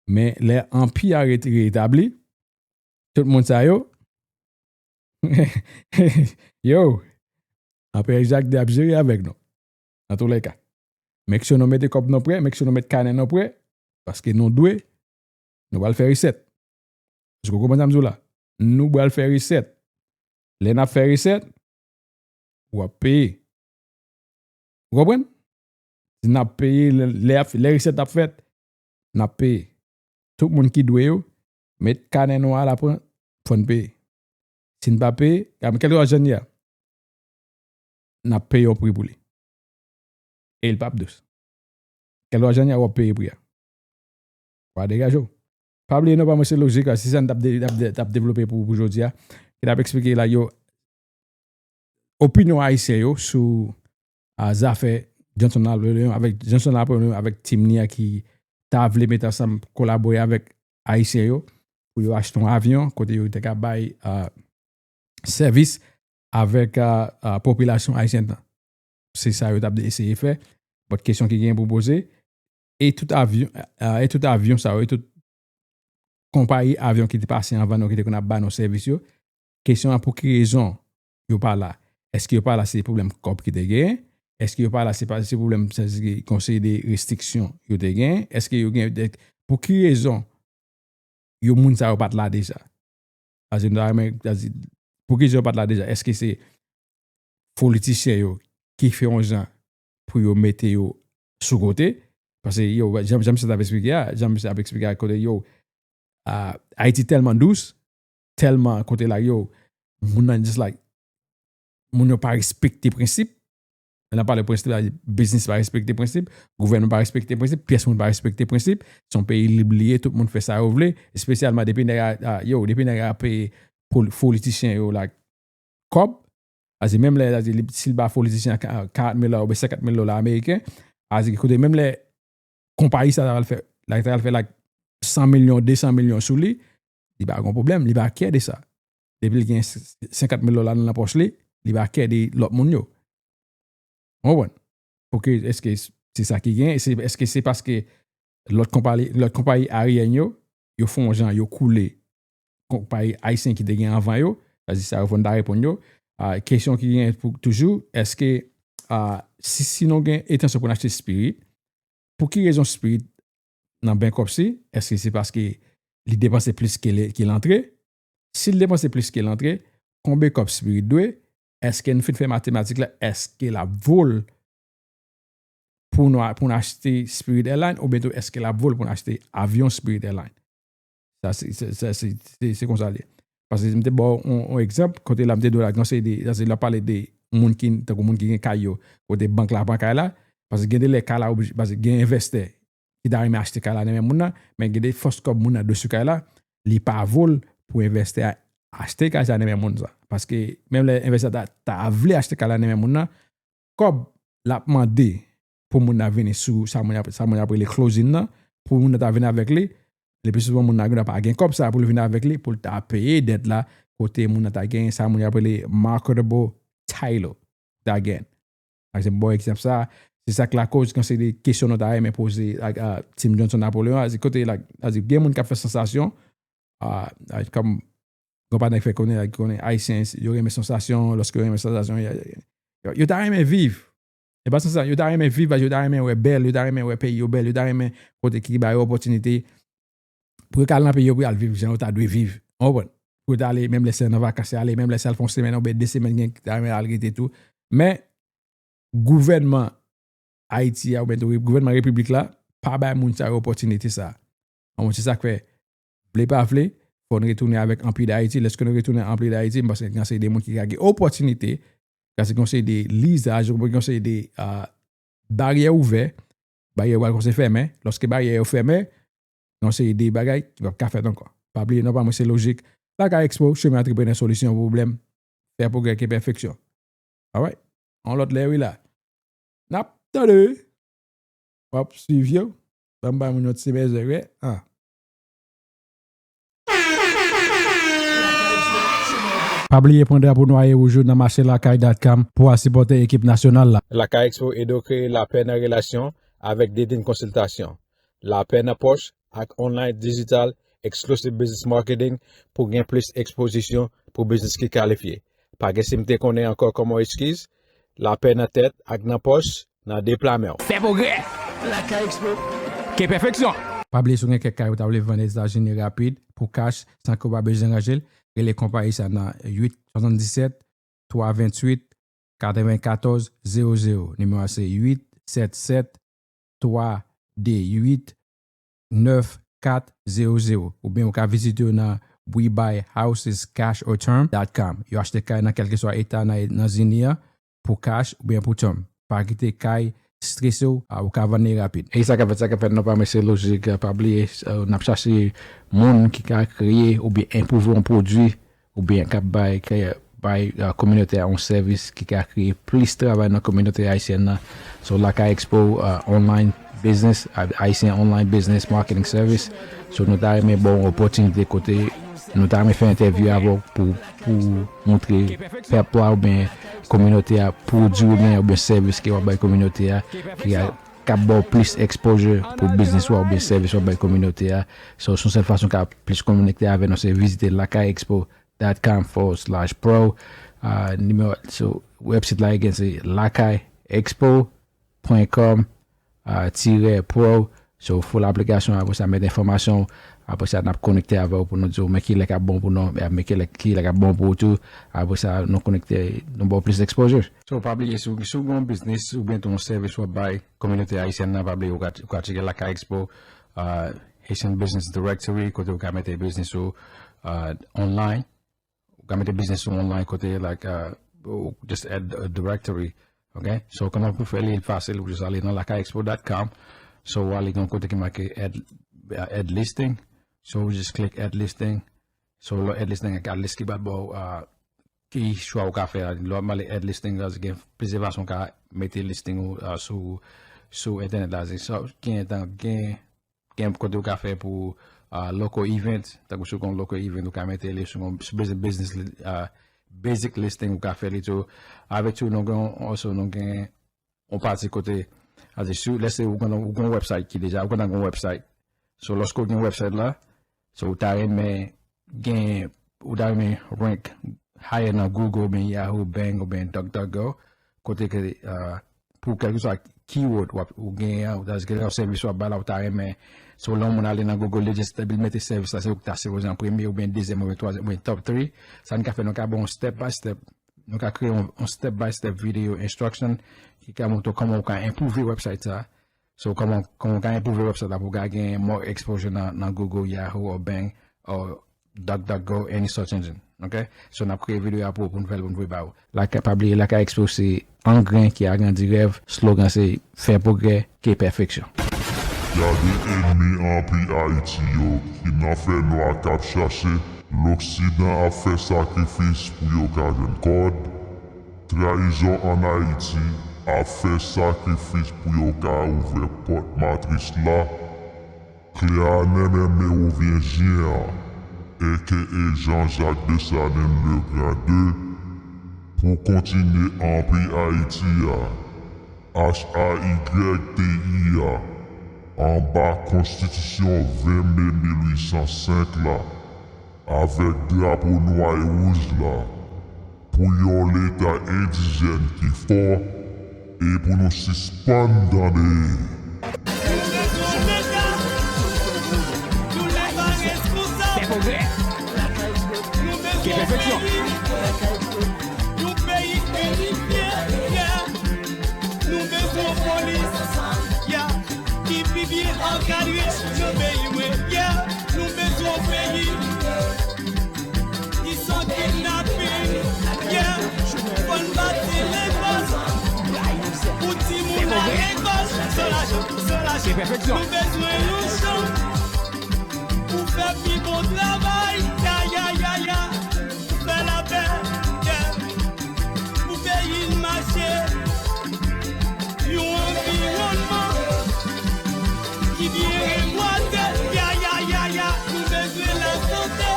Men lè anpi a re-, retabli, tout moun sa yo, yo, Anperè Jacques deux ap jere avèk nou. Nan tou lè ka. Make sure nou mete kòb nou prè, make sure nou mete kanè nou prè, paske nou dwe, nou pral fè resèt. Èske w konprann sa m di w la? Nou pral fè resèt. Lè n ap fè resèt, w ap peye. Ou konprann? Si n ap peye, lè, lè, lè resèt ap fèt, n ap peye. Tout moun ki dwe yo, met kanè nou a la pran, fò n peye. Si n pa peye, kèlkeswa jan n ye a, n ap peye yon pri pou li. E l p ap dous. Kèlkeswa jan n ye a, w ap peye pri a. W a degaje w. Pa bliye non, pa mwen se Lojik la, se sa n t ap de-, t ap de-, t ap devlope pou, pou jodi a. Ki t ap eksplike la, yo, opinyon ayisyen yo sou, a, zafè Johnson Napoléon avèk, Johnson Napoléon avèk team li a ki ta vle met ansanm kolabore avèk ayisyen yo. pou yo achte yon avyon kote yo te ka bay uh, sèvis avèk uh, uh, popilasyon ayisyèn nan. Se sa yo t ap eseye fè. But kesyon ki gen pou poze, e tout avyon, uh, e tout avyon sa yo, e tout konpayi avyon ki te pase anvan nou, ki te konn ap ba nou sèvis yo, kesyon an pou ki rezon yo pa la? Èske yo pa la se pwoblèm kòb ki te gen? Èske yo pa la se pa se pwoblèm se konseye de restriksyon yo te gen? Èske yo gen pou ki rezon yo moun sa yo pa t la deja? Pou ki rezon yo pa t la deja? Èske se politisyen yo ki fè yon jan pou yo mete yo sou kote? Paske yo, jan misye ap eksplike a, jan misye ap eksplike a kote yo, Ayiti tèlman dous, tèlman kote la yo, moun nan just like, moun yo pa respekte prensip. Lè n ap pale prensip la, biznis pa respekte prensip, gouvènman pa respekte prensip, pyès moun pa respekte prensip. Se yon peyi lib li ye, tout moun fè sa yo vle, espesyalman depi nèg a, yo, depi nèg a peye politisyen yo la kòb, a di menm lè, a di si l ba politisyen an karant mil dola oubyen senkant mil dola ameriken, a di kote menm lè konpayi sa ta pral fè, like, ta pral fè like san milyon, de san milyon sou li, li pa gon pwoblèm, li pa kè de sa. Depi l gen senkant mil dola nan pòch li, li pa kè de lòt moun yo. Ou konprann? Pouki, èske se sa ki gen? Èske se paske lòt konpayi, lòt konpayi aryèn yo, yo fè yon jan, yo koule konpayi ayisyen ki te gen anvan yo? Sa di sa yo fò n ta reponn yo. Kesyon ki gen pou toujou, èske si, si nou gen entansyon pou n achte Spirit, pou ki rezon Spirit nan bankruptcy? Èske se paske li depanse plis ke l antre? Si l depanse plis ke l antre, konbe kòb Spirit dwe? Èske n fin fè matematik la, èske l ap vo l pou nou pou n achte Spirit Airlines oubyen tou èske l ap vo l pou n achte avyon Spirit Airlines? Sa se se- sa se se- se konsa l ye. Paske m te ba w yon yon egzanp kote la m te di w la gen yon seri de sa se lè w ap pale de moun ki tankou moun ki gen kay yo kote bank la pran kay la, paske gen de lè kay la oblije paske gen envèstè ki ta renmen achte kay la nan men moun nan, men gen de fòs kòb moun nan dwe sou kay la, li pa vo l pou envèstè a achte kay sa nan men moun sa. Paske menm lè envèstè a ta, ta vle achte kay la nan men moun nan, kòb l ap mande pou moun nan vini sou sa moun ap, sa moun ap rele closing nan, pou moun nan ta vini avèk li, le pli souvan moun nan gen dwa pa gen kòb sa pou l vini avèk li, pou l ta peye dèt la, kote moun nan ta gen sa moun ap rele marketable title ta gen. Ak se bon egzanp sa, se sa k lakoz kan se de kesyon nou ta renmen poze ak a Tim Johnson Napoleon, a di kote la, a di gen moun k ap fè sansasyon, a, a, kòm gon pa nèg fè konnen, a, konnen Ayisyen, yo renmen sansasyon, lòske yo renmen sansasyon, yo, yo, yo ta renmen viv. E pa sansasyon, yo ta renmen viv, yo ta renmen wè bèl, yo ta renmen wè peyi yo bèl, yo ta renmen kote ki ba yo opòtinite, pou yo ka al nan peyi yo, pou yo al viv jan yo ta dwe viv. Ou konprann? Pou yo ta ale, menm lè se nan vakans, y ale, menm lè se al fè yon semèn oubyen de semèn, gen ki ta renmen al rete tou. Men, gouvènman Ayiti a, oubyen tou gouvènman repiblik la, pa bay moun sa yo opòtinite sa. Ou konprann? Se sa k fè, vle pa vle, fò n retounen avèk Anpi Dayiti. Lèske nou retounen Anpi Dayiti, m panse gen yon seri de moun ki ka gen opòtinite, paske gen yon seri de lizaj, gen yon seri de, a, baryè ouvè, baryè yo pral kòmanse fèmen. Lòske baryè yo fèmen, gen yon seri de bagay ki p ap ka fèt ankò. Pa bliye non pa mwen se Lojik. Lakay Expo, chemen antreprenè, solisyon pwoblèm, fè pwogrè ke pèfeksyon. Alright? Yon lòt lè wi la. N ap tande. W ap swiv yo. Ban m bay moun yon ti bezwen, wi. Ah. Pa bliye pran drapo nwa e wouj ou nan mache lakay dot com pou al sipòte ekip nasyonal la. Lakay Expo ede w kreye lapè nan relasyon avèk Dedin Konsiltasyon. Lapè nan pòch ak online digital exclusive business marketing pou gen plis ekspozisyon pou biznis ki kalifye. Pa gen si m te konnen ankò kòman eskiz, lapè nan tèt ak nan pòch nan de pla men w. Fè pwogrè! Lakay Expo. Ke pèfeksyon! Pa bliye si w gen kèk kay ou ta vle vann Etazini rapid pou kach san ke w pa bezwen ranje l, rele konpayi sa nan uit swasanndisèt twa venntuit katrevenkatòz zewo zewo. Nimewo a se uit sèt sèt twa de uit nèf kat zewo zewo. Oubyen ou ka vizite yo nan we buy houses cash or term dot com. Yo achte kay nan kèlkeswa eta nan, nan zini an pou cash oubyen pou term. Pa kite kay strese w, a, ou ka vann li rapid. E sa k ap fèt, sa k ap fèt, non pa mwen se Lojik, pa bliye, e, n ap chache moun ki ka kreye oubyen enpwouve yon pwodui oubyen k ap bay, k ap bay, a, kominote a yon sèvis ki ka kreye plis travay nan kominote ayisyèn nan. So, Lakay Expo, a, online business, Haitian online business marketing service. So nou ta renmen ba w yon opòtinite kote nou ta renmen fè entèvyou avè w pou pou montre pèp la oubyen kominote a pwodui oubyen oubyen sèvis ke w ap bay kominote a ki a k ap ba w plis exposure pou biznis ou a oubyen sèvis w ap bay kominote a. So, se yon sèl fason w ka plis konekte avè nou, se vizite lakay expo dot com forward slash pro. Uh, nimewo, so, website la again, se lakay expo pwen kòm, uh, tirè pro. So, full application, apre sa, met enfòmasyon, apre sa, n ap konekte avè w pou nou di w, men ki lè k ap bon pou nou, men ki lè, ki lè k ap bon pou ou tou. Apre sa, nou konekte, nou ba w plis exposure. So, pa bliye, si w, si w gen yon biznis, oubyen tou yon sèvis w ap bay, kominote ayisyèn nan, pa bliye, ou ka, ou ka tcheke Lakay Expo, uh, Haitian Business Directory, kote ou ka mete biznis ou, uh, online. Ou ka mete biznis ou online kote, like, uh, ou just add a directory, ok? So, kòman pou fè li fasil, ou just ale nan lakay expo dot com. So, ou ale gen yon kote ki make add, uh, add listing. So, ou just click add listing. So, lè add listing, gen yon lis ki ba w, uh, ki chwa ou ka fè a. Lè w ap pale add listing la, gen plizyè fason ou ka mete listing ou, uh, sou, sou entènèt la. So, gen tan, gen, gen kote ou ka fè pou, uh, local event, tankou si w gen yon local event, ou ka mete li sou yon, sou business, business, uh, basic listing, ou ka fè li tou. Avèk tou, nou gen, also, nou gen yon pati kote, a di, si, let's say, ou gen, ou gen yon website ki deja, ou gen yon website. So, lòske ou gen website la, so, ou ta renmen gen, ou ta renmen rank higher nan Google, oubyen Yahoo, Bing, oubyen DuckDuckGo, kote ke, uh, pou kèlkeswa keyword w ap, ou genyen an, ou ta, kèlkeswa sèvis w ap bay la, ou ta renmen, so, lè yon moun ale nan Google, li just, li mete sèvis la, se ou ki ta sipoze an premye, oubyen dezyèm, oubyen twazyèm, oubyen top three. Sa n ka fè, nou ka ba w yon step by step. Nou ka kreye yon, yon step by step video instruction ki ka montre w kòman ou ka improve website sa. So, kòman, kòman ou ka improve website la pou w ka gen more exposure nan, nan Google, Yahoo, or Bing, or DuckDuckGo, any search engine. Ok? So, n ap kreye video a pou, pou nou fè l, pou nou voye ba ou. Lakay, pa bliye, Lakay Expo se angren ki agrandi rèv, slogan se fè pwogrè, ke pèfeksyon. Gade ènmi anpi Ayiti yo ki nan fènwa k ap chache, Loksidan ap fè sakrifis pou yo ka jwenn kòd, trayizon ann Ayiti ap fè sakrifis pou yo ka ouvè pòt matris la, Klè a nenmen mewovyenzyen an, aka Jean-Jacques Dessalines Legrand de, pou kontinye anpi Ayiti a, H A Y T I a, anba Konstitisyon ven me mil uit san senk la, avèk drapo nwa e wouj la, pou yon Leta endijèn ki fò e pou nou sispann tande. Fè pwogrè. Ke pèfeksyon. Yon peyi inifye, yeah. Nou bezwen yon polis, yeah, ki pi byen ankadre nan peyi mwen, yeah. Nou bezwen yon peyi ki san kidnapin, yeah. Fò n bati lekòl pou timoun al lekòl san lajan, san lajan. Nou bezwen yon chanm pou fè pi bon travay, ya, ya, ya, ya. Pou fè lapè, yeah. Pou peyi n mache. Yon anviwònman ki byen reboze, ya, ya, ya, ya. Nou bezwen lasante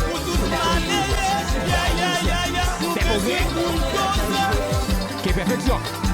pou tout malere, ya, ya, ya, ya. Nou bezwen bouldoze. Ke pèfeksyon.